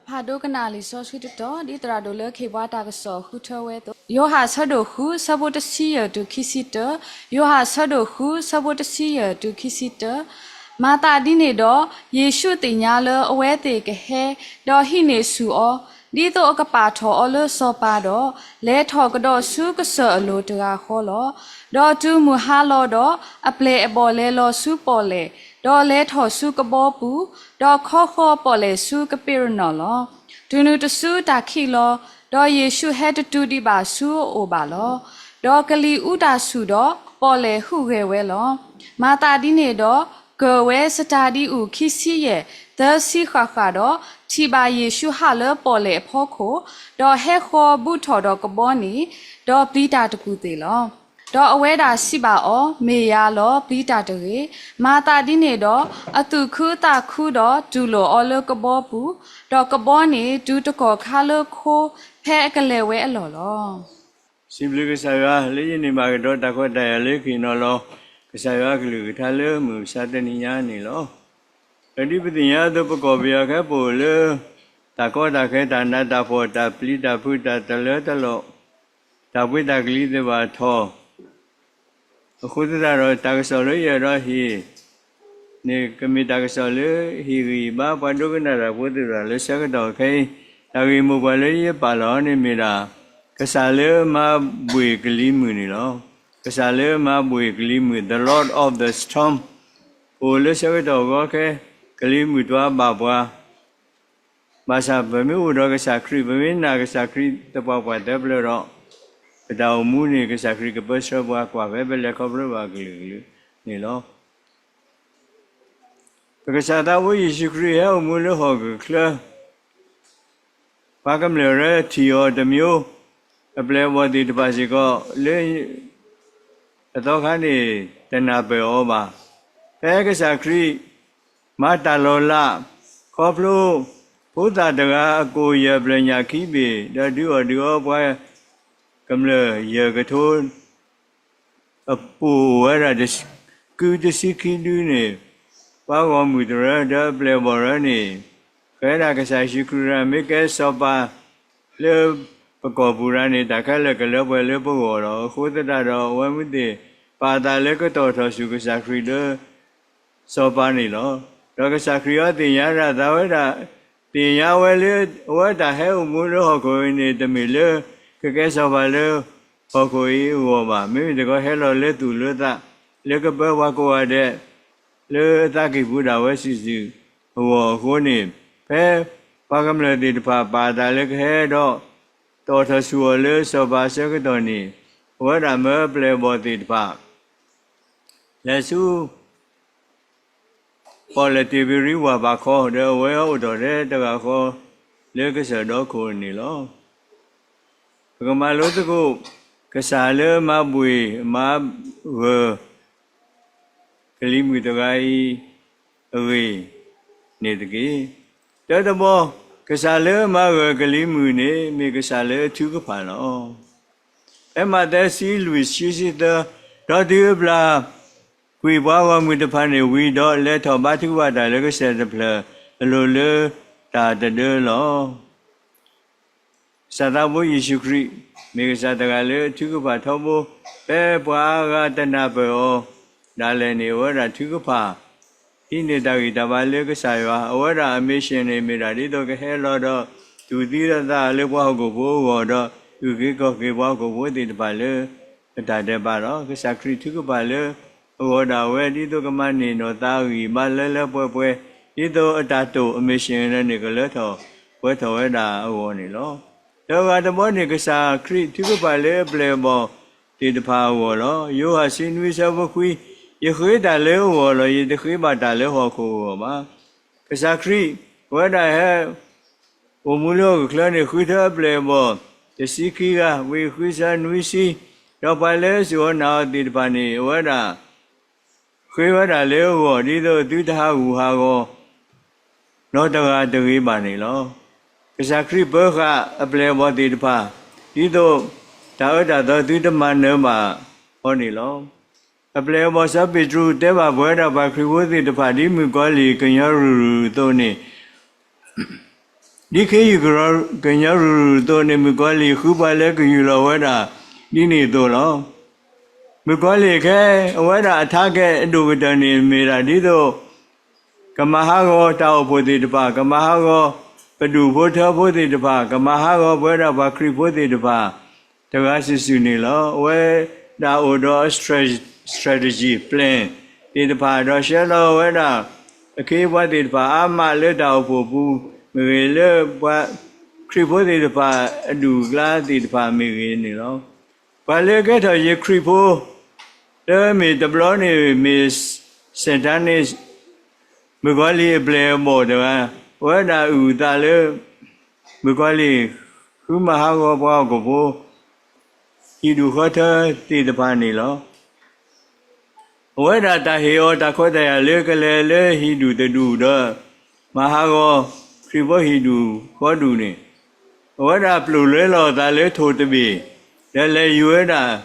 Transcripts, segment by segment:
ပဖးဒိကနၣ်လံာ်စီဆှံတတီၤ ဒ်သရၣ်ဒိၣ်လၢခ့ၣ်ပှၤတၢ်ကစီၣ်ဃုထၢဝဲအသိး, ယိၤဟၣ်ဆၢဒိၣ်ဃု ဆၢဖိတဆံယဲၢ်တုၤခံဆံတၢ, ယိၤဟၣ်ဆၢဒိၣ်ဃု ဆၢဖိတဆံယဲၢ်တုၤခံဆံတၢ. မၤသးဒ်န့ၣ်ဒီး, ယ့ၣ်ၡူးသ့ၣ်ညါလၢအဝဲသ့ၣ်ကဟဲ, ဒီးဟံးန့ၢ်ဆူၣ်အီၤ, ဒ်သိးအကပာ်ထီၣ်အီၤလၢစီၤပၤဒီး, လဲၤထီၣ်ကဒီးဆူကစၢၢ်အလိၤတဂၤဃီလီၤ. ဒီးတုၤမုၢ်ဟါလီၤဒီး, အပျဲၢ်အဘီၣ်လဲၤလီၤဆူပီၣ်လဲၣ်, ဒီးလဲၤထီၣ်ဆူကဘီပူၤ, ဒီးခီဃီပီၣ်လဲၣ်ဆူကပ့းရနီၣ်လီၤ. တုၤနုၤတစုတၢ်ခံးလီၤ, ဒီးယ့ၣ်ၡူးဟဲတတုၤဒံးဘၣ်ဆူအအိၣ်ဘၣ်လီၤ. ဒီးကလံၤအူတၢ်ဆူၣ်ဒီး, ပီၣ်လဲၣ်ဟူးဂဲၤဝဲလီၤ. မၤသးဒ်န့ၣ်ဒီး, ကၢၢ်ဝဲစတၢဒံအူၣ်ခံဆံယဲၢ်, သၢဆံဃၣ်ဃၣ်ဒီး, ထံၣ်ဘၣ်ယ့ၣ်ၡူးဟးလၢပီၣ်လဲၣ်အဖီခိၣ်, ဒီးဟဲဃီၤဘူးထီၣ်ဒီးကဘီန့ၣ်, ဒီးပျံၤတၢ်တကူၣ်သ့ၣ်လီၤ. ဒီးအဝဲဒၣ်စံးဘၣ်အီၤ, မ့ၢ်ယၤလီၤ, ပျံၤတၢ်တဂ့ၤ. မၤသးဒ်န့ၣ်ဒီး, အသူၣ်ခုသးခုဒီးတူၢ်လိာ်အီၤလၢကဘီပူၤ, ဒီးကဘီန့ၣ်တုၤတကီၢ်ခါလၢခိ, ဖဲအကလဲၤဝဲအလီၢ်လီၤ. စံးဘျုးကစၢ်ယွၤ လၢယန့ၢ်ဘၣ်ကဒီးတၢ်ခွဲးတၢ်ယာ်လၢယကဟ့ၣ်နီၤလီၤ ကစၢ်ယွၤအကလုၢ်ကထါလၢမုၢ်မဆါတနံၤညါန့ၣ်လီၤ. ဒ်ပသ့ၣ်ညါအသိး ပကီၢ်ပယီၤခဲအံၤပအိၣ်လၢ တၢ်ကီတၢ်ခဲ တၢ်နးတၢ်ဖှီၣ် တၢ်ပျံၤတၢ်ဖုး တၢ်တလၢတလီၢ်, တၢ်ပှ့ၤတၢ်ကလံၤသ့ၣ်တဖၣ်ထီၣ် အဃိသတးဒီး တၢ်ကစီၣ်လၢယအဲၣ်ဒိးဟ့ၣ်န့ၣ် ကမ့ၢ်တၢ်ကစီၣ်လၢဟ့ၣ်ဂံၢ်ဘါပှၤဒိကနၣ်တၢ်ဖိသ့ၣ်တဖၣ်လၢဆၢကတီၢ်ခဲအံၤ, တၢ်ဂ့ၢ်မိၢ်ပှၢ်လၢယပာ်လီၤန့ၣ်မ့ၢ်ဒၣ် ကစၢ်လၢမၤဘှ့ၣ်ကလံၤမုၢ်န့ၣ်လီၤ. ကစၢ်လၢမၤဘှ့ၣ်ကလံၤမုၢ် the Lord of the storm အိၣ်လၢဆၢကတီၢ်အဂီၢ်ခဲ, ကလံၤမုၢ်တွၤဘၣ်ပှၤ ဘၣ်ဆၣ်ပမ့ၢ်အိၣ်ဒီးကစၢ်ခရံာ် ပမ့ၢ်နာ်ကစၢ်ခရံာ်သပှၢ်ပှၢ်သၢဖျၢၣ်ဒီး, ပတၢ်အိၣ်မူန့ၣ် ကစၢ်ခရံာ်ကပၢဆှၢပှၤကွၢ်ဖဲပလဲၤခီဖျိဘၣ်အကလုာ်ကလုာ်န့ၣ်လီၤ. ပကစၢ်သးဖိယ့ၣ်ၡူးခရံာ်ဟဲအိၣ်မူလၢဟီၣ်ခိၣ်ချၢ ပှၤကမျၢၢ်ရၢထံၣ်အီၤတမျိုး, အပျဲၢ်အဘီၣ်သ့ၣ်တဖၣ်စ့ၢ်ကီးလၢ အသီခါန့ၣ် တနၢ်ပၢၢ်အီၤဘၣ်. ဖဲကစၢ်ခရံာ်မၤတၢ်လီၤလး ခီဖျိ ဖိသၣ်တဂၤအကိၣ်ယဲၢ်ဖျၢၣ်ညၣ်ခံဘ့ၣ် ဒီးဒုးအီၣ်ဒုးအီပှၤကမျၢၢ်ယဲၢ်ကထိ အပူၤအိၣ်ဝဲဒၣ် ကုတဆံခံဒုန့ၣ်, ပှၤဂီၢ်မုၢ်တရၢ ဒီးအပျဲၢ်အဘီၣ်ရၢန့ၣ်, ဃဲဒၣ်ကစၢ်ယ့ၣ်ၡူးခရံာ်မ့ၢ်ကဲစီၤပၤလၢပကီၢ်ပူၤရၢန့ၣ် တၢ်ခဲလၢာ်ကလၢပှဲၤလၢပဂီၢ်လီၤ. အဃိသတးဒီး အဝဲမ့ၢ်သ့ၣ်ပာ်အသးလၢကတီၢ်ထီၣ်ဆူကစၢ်ခရံာ်လၢ စီၤပၤန့ၣ်လီၤ. ဒီးကစၢ်ခရံာ်အီၤသ့ၣ်ညါဒၣ်သးဝဲဒၣ်, သ့ၣ်ညါဝဲလၢ အဝဲတၢ်ဟဲအိၣ်မူလၢဟီၣ်ခိၣ်အံၤန့ၣ် တမ့ၢ်လၢကကဲစီၤပၤလၢဟီၣ်ခိၣ်အံၤအဂီၢ်ဘၣ်. မ့မ့ၢ်တခီဟဲလီၤလၢသူၣ်လၢသး လၢကပၢပှၤကိးဂၤဒဲး လၢအသးကံၢ်ပူၤဒၣ်ဝဲစုာ်စုာ်အဂီၢ်. အဃိန့ၣ် ဖဲပှၤကမျၢၢ်သ့ၣ်တဖၣ်ပာ်အသးလၢကဟဲဒီး တီၣ်ထီၣ်ဆူၣ်အီၤလၢစီၤပၤအဆၢကတီၢ်န့ၣ်, အဝဲဒၣ်မၢအပျဲၢ်အဘီၣ်သ့ၣ်တဖၣ် လဲၤဆူ ပီၣ်လဲၣ်တ့ၢ်ဘ့ရံဝၢ်ဘးခီ, ဒီးအဝဲအိၣ်ထီၣ်ထဲတဂၤဃီ လၢကစၢၢ်ဒီခိၣ်န့ၣ်လီၤ. ပကမၤလိသကိး ကစၢ်လၢမၤဘှ့ၣ်မၤဂၢၢ် ကလံၤမုၢ်တဂၤအံၤ အဂ့ၢ်န့ၣ်တက့ၢ်. တၢတဘီ, ကစၢ်လၢမၤဂၢၢ်ကလံၤမုၢ်န့ၣ် မ့ၢ်ကစၢ်လၢအထုကဖၣ်လီၤ. ဖဲမးသဲ ဆံလွံၢ် ဆံသၢ, ဒီးတုၤအပျၢ် ကွံာ်ပှၤဂီၢ်မုၢ်တဖၣ်န့ၣ်ဝံၤဒီး လဲၤထီၣ်ဘါထုကဖၣ်တၢ်လၢကစၢၢ်တဖျၢၣ်အလိၤလၢတၢ်တဒၢလီၤ. ကစၢ်သးဖိယ့ၣ်ၡူးခရံာ် မ့ၢ်ကစၢ်တဂၤလၢအထုကဖၣ်ထီဘိ, ဖဲပှၤအါဂၤတနၢ်ပၢၢ်အီၤဒၣ်လဲာ်န့ၣ် အဝဲဒၣ်ထုကဖၣ် ဟံးန့ၢ်တၢ်ဂံၢ်တၢ်ဘါလၢကစၢ်ယွၤ, အဝဲဒၣ်အ mission န့ၣ် မ့ၢ်ဒၣ်ဒ်သိးကဟဲလီၤဒီး သူၣ်သံဒီးသးလၢပှၤဟီၣ်ခိၣ်ဖိအဂီၢ်ဒီး အုၣ်က့ၤခီၣ်က့ၤပှၤဟီၣ်ခိၣ်ဖိသ့ၣ်တဖၣ်လၢ အတၢ်ဒဲးဘးလီၤ. ကစၢ်ခရံာ်ထုကဖၣ်လၢအဂီၢ်ဒၣ်ဝဲ ဒ်သိးကမၤန့ၢ်နီၢ်သးအဂံၢ်ဘါလၢလၢပှဲၤပှဲၤ, ဒ်သိးအတၢ်တိာ်အ mission န့ၣ် ကလၢထီၣ်ပှဲၤထီၣ်ဝဲဒၣ်အဂီၢ်န့ၣ်လီၤ. ဒီးအဂၤတဘီန့ၣ် ကစၢ်ခရံာ်ထုကဖၣ်လၢအပျဲၢ်အဘီၣ်သ့ၣ်တဖၣ်အဂီၢ်လီၤ. ယိၤဟၣ် ဆံနွံ ဆၢဖိခွံ, ယဃ့တၢ်လၢအဂီၢ်လီၤ. ယတဃ့ဘၣ်တၢ်လၢဟီၣ်ခိၣ်အဂီၢ်ဘၣ်. ကစၢ်ခရံာ် အဝဲဒၣ်ဟဲ အိၣ်မူလၢဟီၣ်ခိၣ်ချၢန့ၣ် ဃုထၢအပျဲၢ်အဘီၣ် တဆံခံဂၤ, ဝံၤဃုဆၢနွံဆံ, ဒီးပှၤလၢအစူၢ်အီၤနာ်အီၤသ့ၣ်တဖၣ်န့ၣ် အဝဲဒၣ် ဃ့ဝဲဒၣ်လၢအဂီၢ် ဒ်သိးသုတဟးဂူာ်ဟးဂီၤ နီတဂၤတဂ့ၤဘၣ်န့ၣ်လီၤ. ကစၢ်ခရံာ်ပၢဃာ်အပျဲၢ်အဘီၣ်သ့ၣ်တဖၣ် ဒ်သိးတၢ်အၢတၢ်သီသုတမၤနၢၤဘၣ်အီၤန့ၣ်လီၤ. အပျဲၢ်အဘီၣ်စီၤပ့းတရူးတဲဘၣ်ပဝဲဒၣ်ပှၤခရံာ်ဖိသ့ၣ်တဖၣ် ဒ်မုၣ်ကီၤလံၢ်ကညီရူၤရူၤအသိးန့ၣ် ဒ်ခ့ယုၢ်ကညီရူၤရူၤအသိးန့ၣ် မုၣ်ကီၤလံၢ်ဃုပှၤလၢကယူၢ်လီၤဝဲဒၣ်ဒ်န့ၣ်အသိးလီၤ. မုၣ်ကီၤလံၢ်ခဲ အဝဲဒၣ်အထါကဲအဒိၣ်ကတၢၢ်န့ၣ် မ့ၢ်ဒၣ်ဒ်သိး ကမၤဟးဂီၤတၢ်အိၣ်ဖှိၣ်သ့ၣ်တဖၣ်, ကမၤဟးဂီၤပဒူၣ်ဖိထၢဖိသ့ၣ်တဖၣ်, ကမၤဟးဂီၤပဝဲဒၣ်ပှၤခရံာ်ဖိသ့ၣ်တဖၣ် တဂၤစုာ်စုာ်န့ၣ်လီၤ. အဝဲဒၣ်အိၣ်ဒီး strategy plan သ့ၣ်တဖၣ် ဒီးဆှၢလီၤဝဲဒၣ် အခ့အပှၤသ့ၣ်တဖၣ် အါမးလၢတၢ်အိၣ်ဖှိၣ်ပူၤမ့ၢ်ဂ့ၤ, လၢပှၤခရံာ်ဖိသ့ၣ်တဖၣ်အဒူၣ်အကျါသ့ၣ်တဖၣ်မ့ၢ်ဂ့ၤန့ၣ်လီၤ. ပှၤလၢကဲထီၣ်ယ့ၣ်ခရံာ်ဖိ လၢမ့ၢ်တဘျီန့ၣ် မ့ၢ် Satan န့ၣ် မုၣ်ကီၤလံၢ်အပျဲၢ်အဘီၣ်တဂၤ, အဝဲဒၣ်အုၣ်အသးလၢ မုၣ်ကီၤလံၢ် ဃုမၤဟးဂီၤပှၤဟီၣ်ခိၣ်ဖိ ဟံၣ်ဒူၣ်ဃီထၢသ့ၣ်တဖၣ်န့ၣ်လီၤ. အဝဲဒၣ်တၢ်ဟ့ၣ်အီၤတၢ်ခွဲးတၢ်ယာ်လၢကလဲၤလၢဟံၣ်ဒူၣ်တဒူၣ်ဒီး မၤဟးဂီၤခရံာ်ဖိဟံၣ်ဒူၣ်ဃီဒူၣ်န့ၣ် အဝဲဒၣ်ပျိာ်လဲလီၤအသးလၢထိၣ်တဘ့ၣ် ဒီးလဲၤယူၤဝဲဒၣ်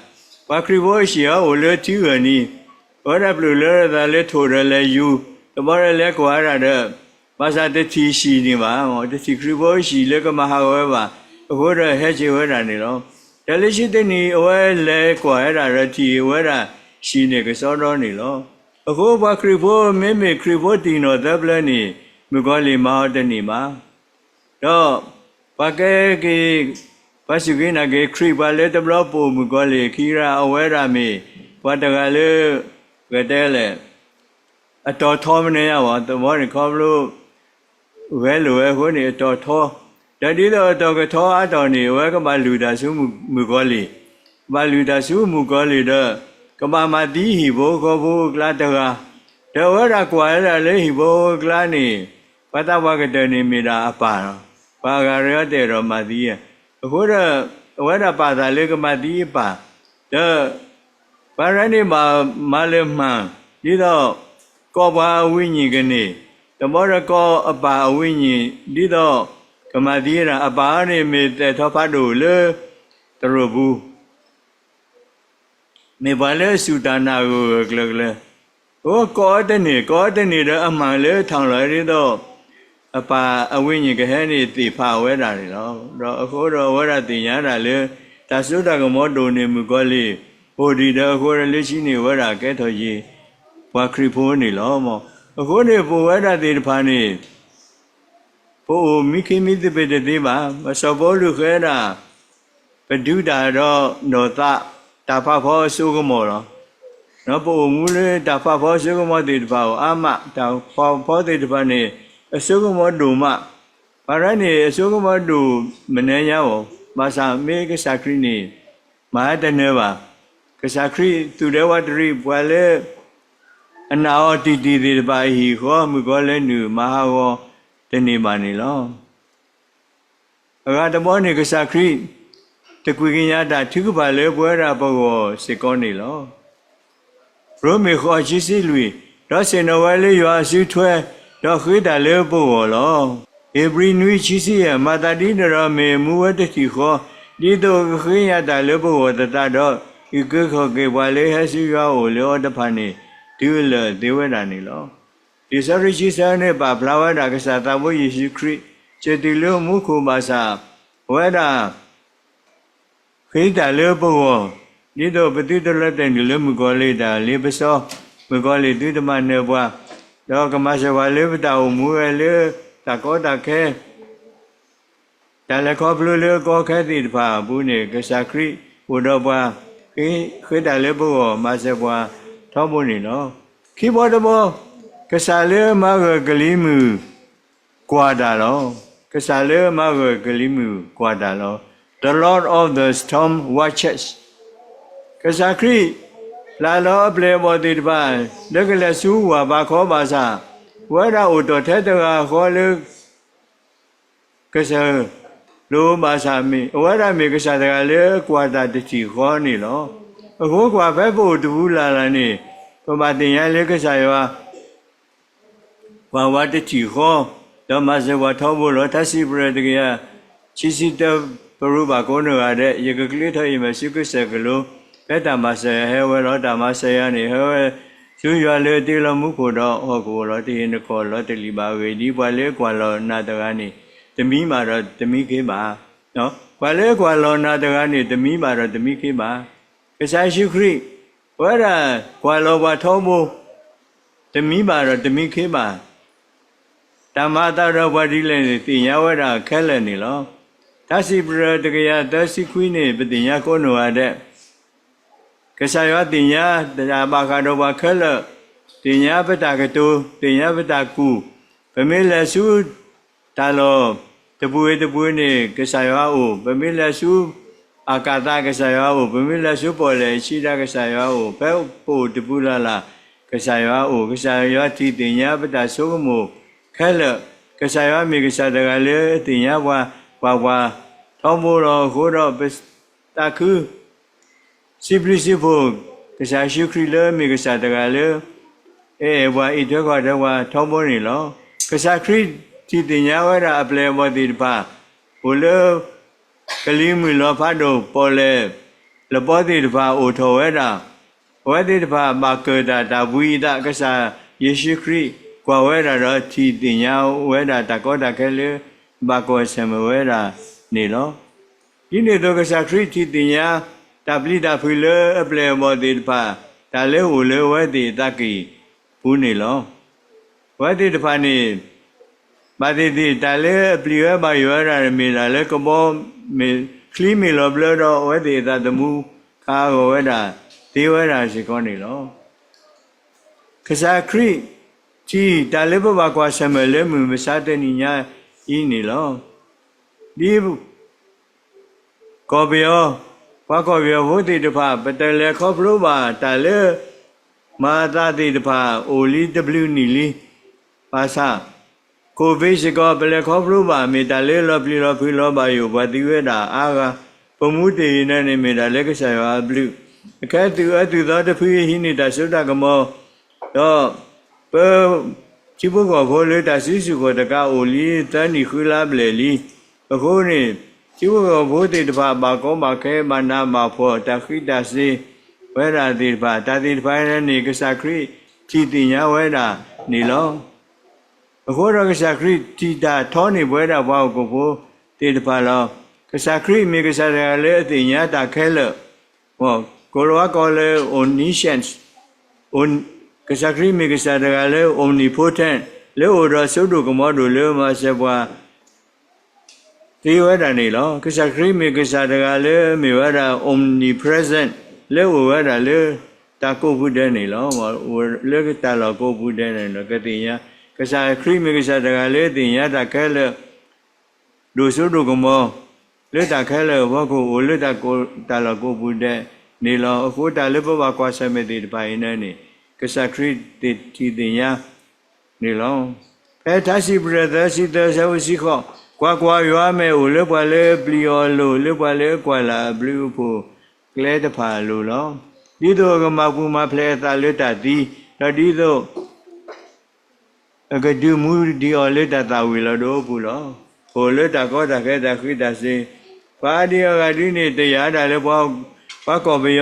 ပှၤခရံာ်ဖိအဟံၣ်အိၣ်လၢထံဂၢၢ်နံၤ, အဝဲဒၣ်ပျိာ်လဲလီၤအသးလၢထိၣ်ဒီးလဲၤယူၤ, တဘျီဒီးလဲၤကွၢ်ဝဲဒၣ်ဒီး ဘၣ်ဆၣ်တထံၣ်ဟံၣ်န့ၣ်ဘၣ်, တထံၣ်ခရံာ်ဖိအဟံၣ်လၢကမၤဟးဂီၤဝဲဘၣ်, အဃိဒီးဟဲက့ၤဝဲဒၣ်န့ၣ်လီၤ. ဒီးလၢခံတနံၤအဝဲလဲၤကွၢ်ဝဲဒၣ်ဒီးထံၣ်ဝဲဒၣ်ဟံၣ်န့ၣ်ကစီဒီန့ၣ်လီၤ. အဃိပှၤခရံာ်ဖိ မ့မ့ၢ်ခရံာ်ဖိတံၢ်နီၢ်သၢဖျၢၣ်န့ၣ် မုၣ်ကီၤလံၢ်မၤအီၤတန့ၢ်ဘၣ်. ဒီးပှၤကဲက့ၤ ပှၤစူၢ်က့ၤနာ်က့ၤခရံာ် ပှၤလၢတဘျီပိာ်မုၣ်ကီၤလံၢ်အခံရၢ် အဝဲဒၣ်မ့ၢ် ပှၤတဂၤလၢ ပကတဲလဲၣ် အတီၤထီမနုၤညါဘၣ်, တဘျီန့ၣ်ခီဖျိ ဂဲၤလိာ်ဝဲအဃိန့ၣ် အတီၤထီ, ဒီးဒ်သိးအတီၤကထီအါတီၢ်န့ၣ် အဝဲကဘၣ်လုၢ်တၢ်ဆူမုၣ်ကီၤလံၢ်, ကဘၣ်လုၢ်တၢ်ဆူမုၣ်ကီၤလံၢ်ဒီး ကဘၣ်မၤသံဟံၣ်ဖိဃီဖိအကျါတဂၤ, ဒီးအဝဲဒၣ်ကွၢ်ဝဲဒၣ်လၢဟံၣ်ဖိအကျါန့ၣ် ပှၤသးပှၢ်ကတၢၢ်န့ၣ်မ့ၢ်ဒၣ်အပၢ်လီၤ. ပှၤအဂၤရၢတအဲၣ်ဒိးမၤသံ, အဃိဒီး အဝဲဒၣ်ပာ်သးလၢကမၤသံအပၢ်, ဒီး ပှၤရဲန့ၣ်ဘၣ်မၤလၢမၤ, ဒ်သိး ကီၢ်ပှၤအဝိညာဉ်ကန့ၢ်, တဘျီဒီးကီၢ်အပၢ်အဝိညာဉ် ဒ်သိးကမၤသံဝဲဒၣ် အပၢ်အံၤန့ၣ် မ့ၢ်သဲးထီၣ်ဖးဒိၣ်လၢသရိာ်ပူၤ မ့ၢ်ပှၤလၢအစူၢ်တၢ်နာ်ဂၢၢ်ဂၢၢ်ကျၢၤကျၢၤ, အဃိကီၢ်အံၤတန့ၢ်, ကီၢ်အံၤတန့ၢ်ဒီးအမၤလၢထီၣ်လီၤဒ်သိး အပၢ်အဝိညာဉ်ကဟဲန့ၣ်သ့ၣ်ဖးဝဲဒၣ်န့ၣ်လီၤ. ဒီးအဃိဒီးအဝဲဒၣ်သ့ၣ်ညါဒၣ်လၢ တၢ်စိတၢ်ကမီၤဒိၣ်န့ၢ်မုၣ်ကီၤလံၢ်, အိၣ်ဒံးဒီးအဃိဒီးလၢခံန့ၣ်အဝဲဒၣ်ကဲထီၣ်ယ့ၣ် ပှၤခရံာ်ဖိန့ၣ်လီၤ. အဃိန့ၣ်ပဝဲဒၣ်သ့ၣ်တဖၣ်န့ၣ် ပအိၣ်မံခ့မံသပ့ၤတသ့ဘၣ်. စီၤပီလူးဃဲဒၣ် ပဒုးတၢ်ဒီးနီၢ်သး တၢ်ဖးဖီအစိကမီၤလီၤ. ပအိၣ်မူလၢတၢ်ဖးဖီအစိကမီၤသ့ၣ်တဖၣ်အိၣ်အါမး, တၢ်ဖးဖီသ့ၣ်တဖၣ်န့ၣ် အစိကမီၤဒိၣ်မး. ပှၤရဲန့ၣ် အစိကမီၤဒိၣ်မနုၤညါအီၤ, ဘၣ်ဆၣ်မ့ၢ်ကစၢ်ခရံာ်န့ၣ် မၤတနၢၤဘၣ်. ကစၢ်ခရံာ်သူၣ်ဒဲဝးတရံး ပှၤလၢ အနာ်အီၤတံၢ်တံၢ်သ့ၣ်တဖၣ်အဟံၣ်အဃီ မုၣ်ကီၤလံၢ်နုာ်မၤဟးဂီၤတန့ၢ်ဘၣ်န့ၣ်လီၤ. အဂၤတဘျီန့ၣ် ကစၢ်ခရံာ် တကွံာ်ကညးတၢ်ထုကဖၣ်လၢပဝဲဒၣ်ပဂီၢ်စ့ၢ်ကီးန့ၣ်လီၤ. ရိမ့ၤဃိးဆံဆံလွံၢ်, ဒီးဆ့ၣ်နီၤဝဲလၢယွၤအစုထွဲ, ဒီးဃ့တၢ်လၢပဂီၢ်လီၤ. ဧ့ၤဘြံၤနွံဆံဆံယဲၢ်, မၤသးဒ်န့ၣ်ဒီးမ့ၢ်မူဝဲတထံၣ်ဃီ, ဒ်သိးကဃ့ကညးတၢ်လၢပဂီၢ်သတးဒီး အုၣ်က့ၤခီၣ်က့ၤပှၤလၢဟဲဆူယွၤအအိၣ်လၢအီၤတဖၣ်န့ၣ် တုၤအလၢာ်သ့ဝဲဒၣ်န့ၣ်လီၤ. လံာ်စီဆှံခံဆၢန့ၣ် ပာ်ဖျါဝဲဒၣ်ကစၢ်သးဘိယ့ၣ်ၡူးခရံာ် စၢၤတုၤလၢမူခိၣ်ဘၣ်ဆၣ် အဝဲဒၣ် ဃ့တၢ်လၢပဂီၢ်, ဒ်သိးပသုတလီၤတဲာ်နုာ်လၢမုၣ်ကီၤလံၢ်တၢ်လ့ပစီ, မုၣ်ကီၤလံၢ်သုတမၤနၢၤပှၤ, ဒီးကမၤစၢၤပှၤလၢပတၢ်အိၣ်မူဝဲလၢ တၢ်ကီတၢ်ခဲ တၢ်လဲၤခီဖျိလၢကီခဲသ့ၣ်တဖၣ်အပူၤန့ၣ် ကစၢ်ခရံာ်အိၣ်ဒီးပှၤ, ဃ့တၢ်လၢပဂီၢ် မၤစၢၤပှၤထီဘိန့ၣ်လီၤ. ခံဘီတဘီ, ကစၢ်လၢမၤဂၢၢ်ကလံၤမုၢ် ကွၢ်တၢ်လီၤ. ကစၢ်လၢမၤဂၢၢ်ကလံၤမုၢ်ကွၢ်တၢ်လီၤ. The Lord of the storm watches. ကစၢ်ခရံာ် ပျၢ်လီၤအပျဲၢ်အဘီၣ်သ့ၣ်တဖၣ် လၢကလဲၤဆူဝၢ်ဘးခီဘၣ်ဆၣ်, အဝဲဒၣ်အိၣ်တီၢ်ထဲတဂၤဃီလၢ ကစၢၢ်လိၤဘၣ်ဆၣ်မ့ၢ် အဝဲဒၣ်မ့ၢ်ကစၢ်တဂၤလၢကွၢ်တၢ်တထံၣ်ဃီန့ၣ်လီၤ. အဃိကွၢ်ဖဲပအိၣ်တပူၤလၢ်လၢ်န့ၣ် ပဘၣ်သ့ၣ်ညါလၢကစၢ်ယွၤ ကွၢ်ဝဲတထံၣ်ဃီ, ဒီးမၤစၢၤပှၤထီဘိလီၤ. ထါစံးပတြၢၤတကယၤခံဆံတၢ ပရူးဘၣ်ကိးနီၢ်ဂၤဒဲး, ယကကျ့ထီၣ်အံၤမ့ၢ်ဆူကစၢၢ်ကလိ, ဖဲတၢ်မၤစၢၤယၤဟဲဝဲလီၤ. တၢ်မၤစၢၤယၤန့ၣ် ဟဲဝဲဆူယွၤလၢအတ့လီၤမူခိၣ်ဒီးဟီၣ်ခိၣ်လီၤ. တဟ့ၣ်နခီၣ်လီၤတလံာ်ဘၣ်. အဂ့ၢ်ဒ်အံၤ, ပှၤလၢအကွၢ်လီၤနၤတဂၤန့ၣ် တမံဘၣ်ဒီးတမံခ့ဘၣ်. ပှၤလၢအကွၢ်လီၤနၤတဂၤန့ၣ် တမံဘၣ်ဒီးတမံခ့ဘၣ်. ကစၢ်ယ့ၣ်ၡူးခရံာ် ပဝဲဒၣ်ကွၢ်လီၤပှၤထီဘိ တမံဘၣ်ဒီးတမံခ့ဘၣ်. တၢ်မၤအသးဒီးပှၤဒ်လဲၣ်န့ၣ် သ့ၣ်ညါဝဲဒၣ်ခဲလၢာ်န့ၣ်လီၤ. ထါစံးပတြၢၤတကယၤသၢဆံခွံန့ၣ် ပသ့ၣ်ညါကိးနီၢ်ဂၤဒဲး, ကစၢ်ယွၤသ့ၣ်ညါတၢ်ဘၣ်ဃးဒီးပှၤခဲလၢာ်, သ့ၣ်ညါပတၢ်ကတိၤ, သ့ၣ်ညါပတၢ်ကူၣ်, ပမ့ၢ်လဲၤဆူ တၢ်လီၢ်တပူၤဝဲတပူၤန့ၣ် ကစၢ်ယွၤအိၣ်, ပမ့ၢ်လဲၤဆူ အကၤသး ကစၢ်ယွၤအိၣ်, ပမ့ၢ်လဲၤဆူပီၣ်လဲၣ်အဆံးဒၣ် ကစၢ်ယွၤအိၣ်, ဖဲပအိၣ်တပူၤလၢ်လၢ် ကစၢ်ယွၤအိၣ်, ကစၢ်ယွၤထံၣ်သ့ၣ်ညါပတၢ်ဆိကမိၣ်ခဲလၢာ်, ကစၢ်ယွၤမ့ၢ်ကစၢ်တဂၤလၢအသ့ၣ်ညါပှၤ, ပှၤပှၤထီဘိလီၤ. အဃိဒီးပသးခု စံးဘျုးစံးဖှိၣ် ကစၢ်ယ့ၣ်ၡူးခရံာ်လၢမ့ၢ်ကစၢ်တဂၤလၢ အအဲၣ်ပှၤ အံးထွဲကွၢ်ထွဲပှၤထီဘိန့ၣ်လီၤ. ကစၢ်ခရံာ်ထံၣ်သ့ၣ်ညါဝဲဒၣ်အပျဲၢ်အဘီၣ်သ့ၣ်တဖၣ်, အိၣ်လၢ ကလံၤမုၢ်လီၤဖးဒိၣ် ပီၣ်လဲၣ်လပီသ့ၣ်တဖၣ်အိၣ်ထီၣ်ဝဲဒၣ်, အဝဲသ့ၣ်တဖၣ်ဘၣ်ကၢၣ်တၢ်တၢ်ဘှံးအသး ကစၢ်ယ့ၣ်ၡူးခရံာ်ကွၢ်ဝဲဒၣ်ဒီးထံၣ်သ့ၣ်ညါဝဲဒၣ်တၢ်ကီတၢ်ခဲလၢ ဘၣ်ကွၢ်ဆၢၣ်မဲာ်ဝဲဒၣ်န့ၣ်လီၤ. ဒ်န့ၣ်အသိး ကစၢ်ခရံာ်ထံၣ်သ့ၣ်ညါ တၢ်ပျံၤတၢ်ဖုးလၢအပျဲၢ်အဘီၣ်သ့ၣ်တဖၣ် တၢ်လၢအအိၣ်လၢအဝဲသ့ၣ်အသးကံၢ်ပူၤန့ၣ်လီၤ. အဝဲသ့ၣ်တဖၣ်န့ၣ် ဘၣ်သ့ၣ်သ့ၣ် တၢ်လၢအပျံၤဝဲဘၣ်ယိၣ်ဝဲဒၣ် မ့ၢ်ဒၣ်လၢကဘီ ချံမ့ၢ်လီၤဘျၢဒီး အဝဲသ့ၣ်အသးသမူခးအဂီၢ်ဝဲဒၣ် သ့ဝဲဒၣ်စ့ၢ်ကီးန့ၣ်လီၤ. ကစၢ်ခရံာ်ထံၣ်တၢ်လၢပဘၣ်ကွၢ်ဆၢၣ်မဲာ်လၢမုၢ်မဆါတနံၤညါအံၤန့ၣ်လီၤ. ဒ် ကီၢ်ပယီၤ, ပှၤကီၢ်ပယီၤဖိသ့ၣ်တဖၣ် ပတလဲၤခီဖျိဘၣ်တၢ်လၢ မၤအသးသ့ၣ်တဖၣ်အိၣ်လံတဘျုးနံၣ်လံ. ဘၣ်ဆၣ် COVID စ့ၢ်ကီး ပလဲၤခီဖျိဘၣ် မ့ၢ်တၢ်လၢလီၤပျံၤလီၤဖုးလီၤဘၣ်ယိၣ်ပှၤသံဝဲဒၣ်အါဂၤ, ပမူတ့ၢ်အံၤန့ၣ်န့ၣ် မ့ၢ်ဒၣ်လၢကစၢ်ယွၤအဘျုး, အခဲသုးအသုးသီတဖုဟံးန့ၢ်တၢ်စိတၢ်ကမီၤ, ဒီး ပ ထံဖိကီၢ်ဖိလၢတၢ်စုဆူၣ်ခီၣ်တကးအိၣ်လံသၢနံၣ်ဃုလါဘျဲၣ်လံ. အဃိန့ၣ် ထံဖိကီၢ်ဖိသ့ၣ်တဖၣ်ဘၣ်ကီဘၣ်ခဲ ဘၣ်နးဘၣ်ဖှီၣ် တၢ်ဃံးတၢ်စ့ၤဝဲဒၣ်သ့ၣ်တဖၣ် တၢ်သ့ၣ်တဖၣ်န့ၣ် ကစၢ်ခရံာ်ထံၣ်သ့ၣ်ညါဝဲဒၣ်န့ၣ်လီၤ. အဃိဒီးကစၢ်ခရံာ်ထံၣ်တၢ်ထီန့ၢ်ပဝဲဒၣ်ပှၤဟီၣ်ခိၣ်ဖိသ့ၣ်တဖၣ်လီၤ. ကစၢ်ခရံာ်မ့ၢ်ကစၢ်တဂၤလၢအသ့ၣ်ညါတၢ်ခဲလၢာ်, ကိၤလၤဝါကိးလၢ omniscience, ကစၢ်ခရံာ်မ့ၢ်ကစၢ်တဂၤလၢ omnipotent လၢအိၣ်ဒီးစိဒိၣ်ကမီၤဒိၣ်လၢမၤစၢၤပှၤ သ့ဝဲဒၣ်န့ၣ်လီၤ. ကစၢ်ခရံာ်မ့ၢ်ကစၢ်တဂၤလၢမ့ၢ်ဝဲဒၣ် omnipresent လၢအိၣ်ဝဲဒၣ်လၢတၢ်ကိးပူၤဒဲးန့ၣ်လီၤ. အိၣ်လၢတၢ်လီၢ်ကိးပူၤဒဲးန့ၣ်ဒီး ကသ့ၣ်ညါ, ကစၢ်ခရံာ်မ့ၢ်ကစၢ်တဂၤလၢသ့ၣ်ညါတၢ်ခဲလၢာ် ဒိၣ်စိဒိၣ်ကမီၤ လၢတၢ်ခဲလၢာ်အဖီခိၣ် အိၣ်လၢတၢ်ကိး, တၢ်လီၢ်ကိးပူၤဒဲးန့ၣ်လီၤ. အဃိတၢ်လၢပဘၣ်ကွၢ်ဆၢၣ်မဲာ်သ့ၣ်တဖၣ်အံၤန့ၣ်န့ၣ် ကစၢ်ခရံာ်ထံၣ်သ့ၣ်ညါန့ၣ်လီၤ. ဖဲထါစံးပတြၢၤသၢဆံသၢ ဆၢဖိတဆံဃိး, ကွၢ်ကွၢ်, ယွၤအမဲာ်အိၣ်လၢပှၤလၢအပျံၤအီၤအလိၤ, လၢပှၤလၢအကွၢ်လၢ်အဘျုးအဖှိၣ်ကျဲတဖၣ်အလိၤလီၤ. ဒ်သိးအကမၤပူၤမၤဖျဲးအသးလၢတၢ်သံ, ဒီးဒ်သိး အကဒုးမူဒံးအီၤလၢတၢ်သၣ်ဝံၤလီၤဒိအပူၤလီၤ. အိၣ်လၢတၢ်ကီတၢ်ခဲတၢ်ဃံးတၢ်စ့ၤ, ပှၤဒ်အဂၤဒ်န့ၣ် တယာ်ဒၣ်လၢပှၤ, ပှၤကီၢ်ပယီၤ